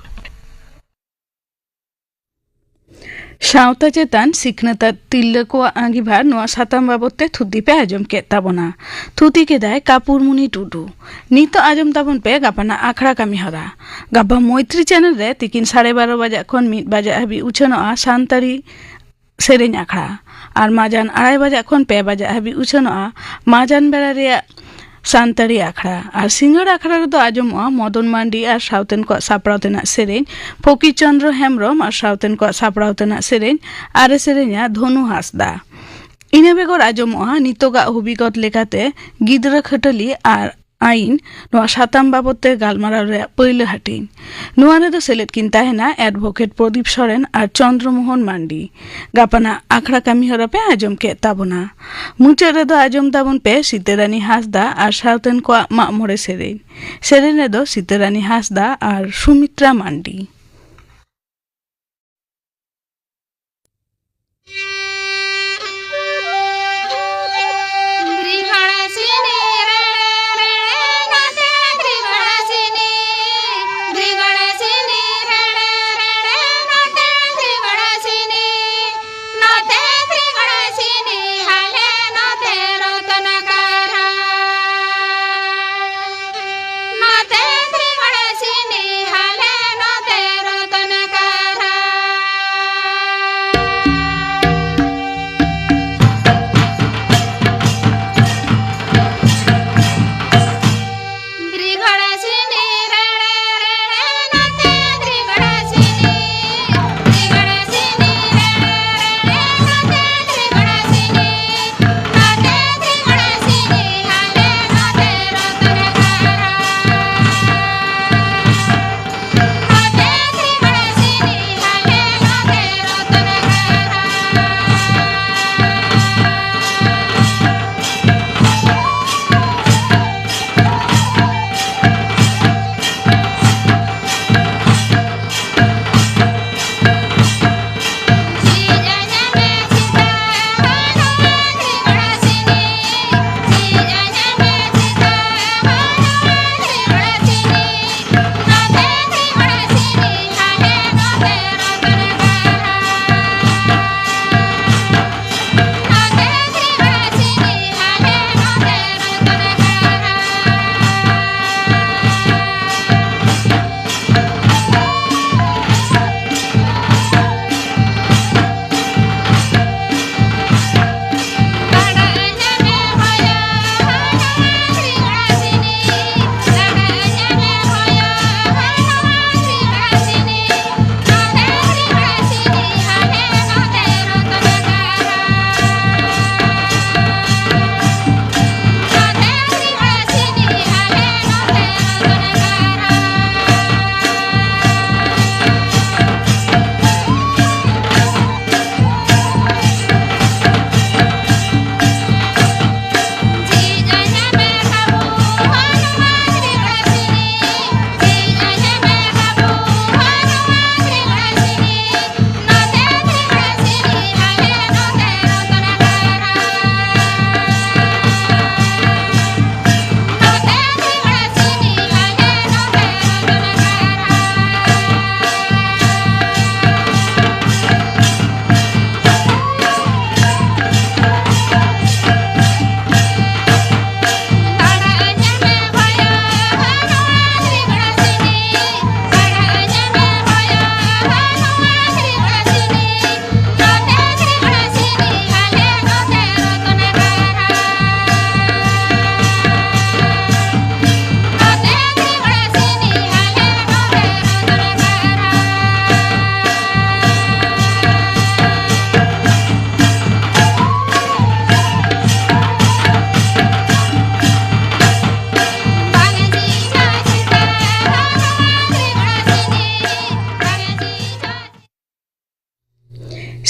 ᱥᱟᱶᱛᱟ ᱪᱮᱛᱟᱱ ᱥᱤᱠᱷᱱᱟᱹᱛ ᱟᱨ ᱛᱤᱨᱞᱟᱹ ᱠᱚᱣᱟᱜ ᱟᱸᱜᱤᱵᱷᱟᱨ, ᱱᱚᱣᱟ ᱥᱟᱛᱟᱢ ᱵᱟᱵᱚᱛ ᱛᱮ ᱛᱷᱩᱛᱤ ᱯᱮ ᱟᱸᱡᱚᱢ ᱠᱮᱫ ᱛᱟᱵᱚᱱᱟ᱾ ᱛᱷᱩᱛᱤ ᱠᱮᱫᱟᱭ ᱠᱟᱯᱩᱨᱢᱩᱱᱤ ᱴᱩᱰᱩ᱾ ᱱᱤᱛᱚᱜ ᱟᱸᱡᱚᱢ ᱛᱟᱵᱚᱱ ᱯᱮ ᱜᱟᱯᱟᱱᱟᱜ ᱟᱠᱷᱲᱟ ᱠᱟᱹᱢᱤ ᱦᱚᱨᱟ᱾ ᱜᱟᱯᱟ ᱢᱚᱭᱛᱨᱤ ᱪᱮᱱᱮᱞ ᱨᱮ ᱛᱤᱠᱤᱱ ᱥᱟᱲᱮ ᱵᱟᱨᱚ ᱵᱟᱡᱟᱜ ᱠᱷᱚᱱ ᱢᱤᱫ ᱵᱟᱡᱟᱜ ᱦᱟᱹᱵᱤᱡ ᱩᱪᱷᱟᱹᱱᱚᱜᱼᱟ ᱥᱟᱱᱛᱟᱲᱤ ᱥᱮᱨᱮᱧ ᱟᱠᱷᱲᱟ᱾ ᱟᱨ ᱢᱟᱡᱟᱱ ᱟᱲᱟᱭ ᱵᱟᱡᱟᱜ ᱠᱷᱚᱱ ᱯᱮ ᱵᱟᱡᱟᱜ ᱦᱟᱹᱵᱤᱡ ᱩᱪᱷᱟᱹᱱᱚᱜᱼᱟ ᱢᱟᱡᱟᱱ ᱵᱮᱲᱟ ᱨᱮᱭᱟᱜ ᱥᱟᱱᱛᱟᱲᱤ ᱟᱠᱷᱲᱟ᱾ ᱟᱨ ᱥᱤᱸᱜᱟᱹᱲ ᱟᱠᱷᱲᱟ ᱨᱮᱫᱚ ᱟᱸᱡᱚᱢᱚᱜᱼᱟ ᱢᱚᱫᱚᱱ ᱢᱟᱱᱰᱤ ᱟᱨ ᱥᱟᱶᱛᱮᱱ ᱠᱚᱣᱟᱜ ᱥᱟᱯᱲᱟᱣ ᱛᱮᱱᱟᱜ ᱥᱮᱨᱮᱧ, ᱯᱷᱚᱠᱤᱨ ᱪᱚᱸᱫᱽᱨᱚ ᱦᱮᱢᱵᱽᱨᱚᱢ ᱟᱨ ᱥᱟᱶᱛᱮᱱ ᱠᱚᱣᱟᱜ ᱥᱟᱯᱲᱟᱣ ᱛᱮᱱᱟᱜ ᱥᱮᱨᱮᱧ, ᱟᱨᱮ ᱥᱮᱨᱮᱧᱟ ᱫᱷᱚᱱᱩ ᱦᱟᱸᱥᱫᱟ᱾ ᱤᱱᱟᱹ ᱵᱮᱜᱚᱨ ᱟᱸᱡᱚᱢᱚᱜᱼᱟ ᱱᱤᱛᱚᱜᱟᱜ ᱦᱚᱵᱤᱜᱚᱛ ᱞᱮᱠᱟᱛᱮ ᱜᱤᱫᱽᱨᱟᱹ ᱠᱷᱟᱹᱴᱟᱹᱞᱤ ᱟᱨ ᱟᱹᱭᱤᱱ, ᱱᱚᱣᱟ ᱥᱟᱛᱟᱢ ᱵᱟᱵᱚᱛ ᱛᱮ ᱜᱟᱞᱢᱟᱨᱟᱣ ᱨᱮᱭᱟᱜ ᱯᱟᱹᱭᱞᱟᱹ ᱦᱟᱹᱴᱤᱧ᱾ ᱱᱚᱣᱟ ᱨᱮᱫᱚ ᱥᱮᱞᱮᱫ ᱠᱤᱱ ᱛᱟᱦᱮᱱᱟ ᱮᱰᱵᱷᱚᱠᱮᱴ ᱯᱨᱚᱫᱤᱯ ᱥᱚᱨᱮᱱ ᱟᱨ ᱪᱚᱸᱫᱽᱨᱚ ᱢᱳᱦᱚᱱ ᱢᱟᱱᱰᱤ᱾ ᱜᱟᱯᱟᱱᱟᱜ ᱟᱠᱷᱲᱟ ᱠᱟᱹᱢᱤ ᱦᱚᱨᱟ ᱯᱮ ᱟᱸᱡᱚᱢ ᱠᱮᱫ ᱛᱟᱵᱚᱱᱟ᱾ ᱢᱩᱪᱟᱹᱫ ᱨᱮᱫᱚ ᱟᱸᱡᱚᱢ ᱛᱟᱵᱚᱱ ᱯᱮ ᱥᱤᱛᱟᱹᱨᱟᱱᱤ ᱦᱟᱸᱥᱫᱟ ᱟᱨ ᱥᱟᱶᱛᱮᱱ ᱠᱚᱣᱟᱜ ᱢᱟᱜ ᱢᱚᱬᱮ ᱥᱮᱨᱮᱧ᱾ ᱥᱮᱨᱮᱧ ᱨᱮᱫᱚ ᱥᱤᱛᱟᱹᱨᱟᱱᱤ ᱦᱟᱸᱥᱫᱟ ᱟᱨ ᱥᱩᱢᱤᱛᱨᱟ ᱢᱟᱱᱰᱤ᱾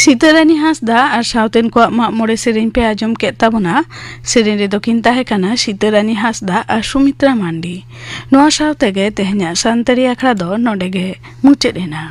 ᱥᱤᱛᱟᱹᱨᱟᱱᱤ ᱦᱟᱸᱥᱫᱟ ᱟᱨ ᱥᱟᱶᱛᱮᱱ ᱠᱚᱣᱟᱜ ᱢᱟᱜ ᱢᱚᱬᱮ ᱥᱮᱨᱮᱧ ᱯᱮ ᱟᱸᱡᱚᱢ ᱠᱮᱫ ᱛᱟᱵᱚᱱᱟ᱾ ᱥᱮᱨᱮᱧ ᱨᱮᱫᱚ ᱠᱤᱱ ᱛᱟᱦᱮᱸ ᱠᱟᱱᱟ ᱥᱤᱛᱟᱹᱨᱟᱱᱤ ᱦᱟᱸᱥᱫᱟ ᱟᱨ ᱥᱩᱢᱤᱛᱨᱟ ᱢᱟᱱᱰᱤ᱾ ᱱᱚᱣᱟ ᱥᱟᱶ ᱛᱮᱜᱮ ᱛᱮᱦᱮᱧᱟᱜ ᱥᱟᱱᱛᱟᱲᱤ ᱟᱠᱷᱲᱟ ᱫᱚ ᱱᱚᱰᱮ ᱜᱮ ᱢᱩᱪᱟᱹᱫ ᱮᱱᱟ᱾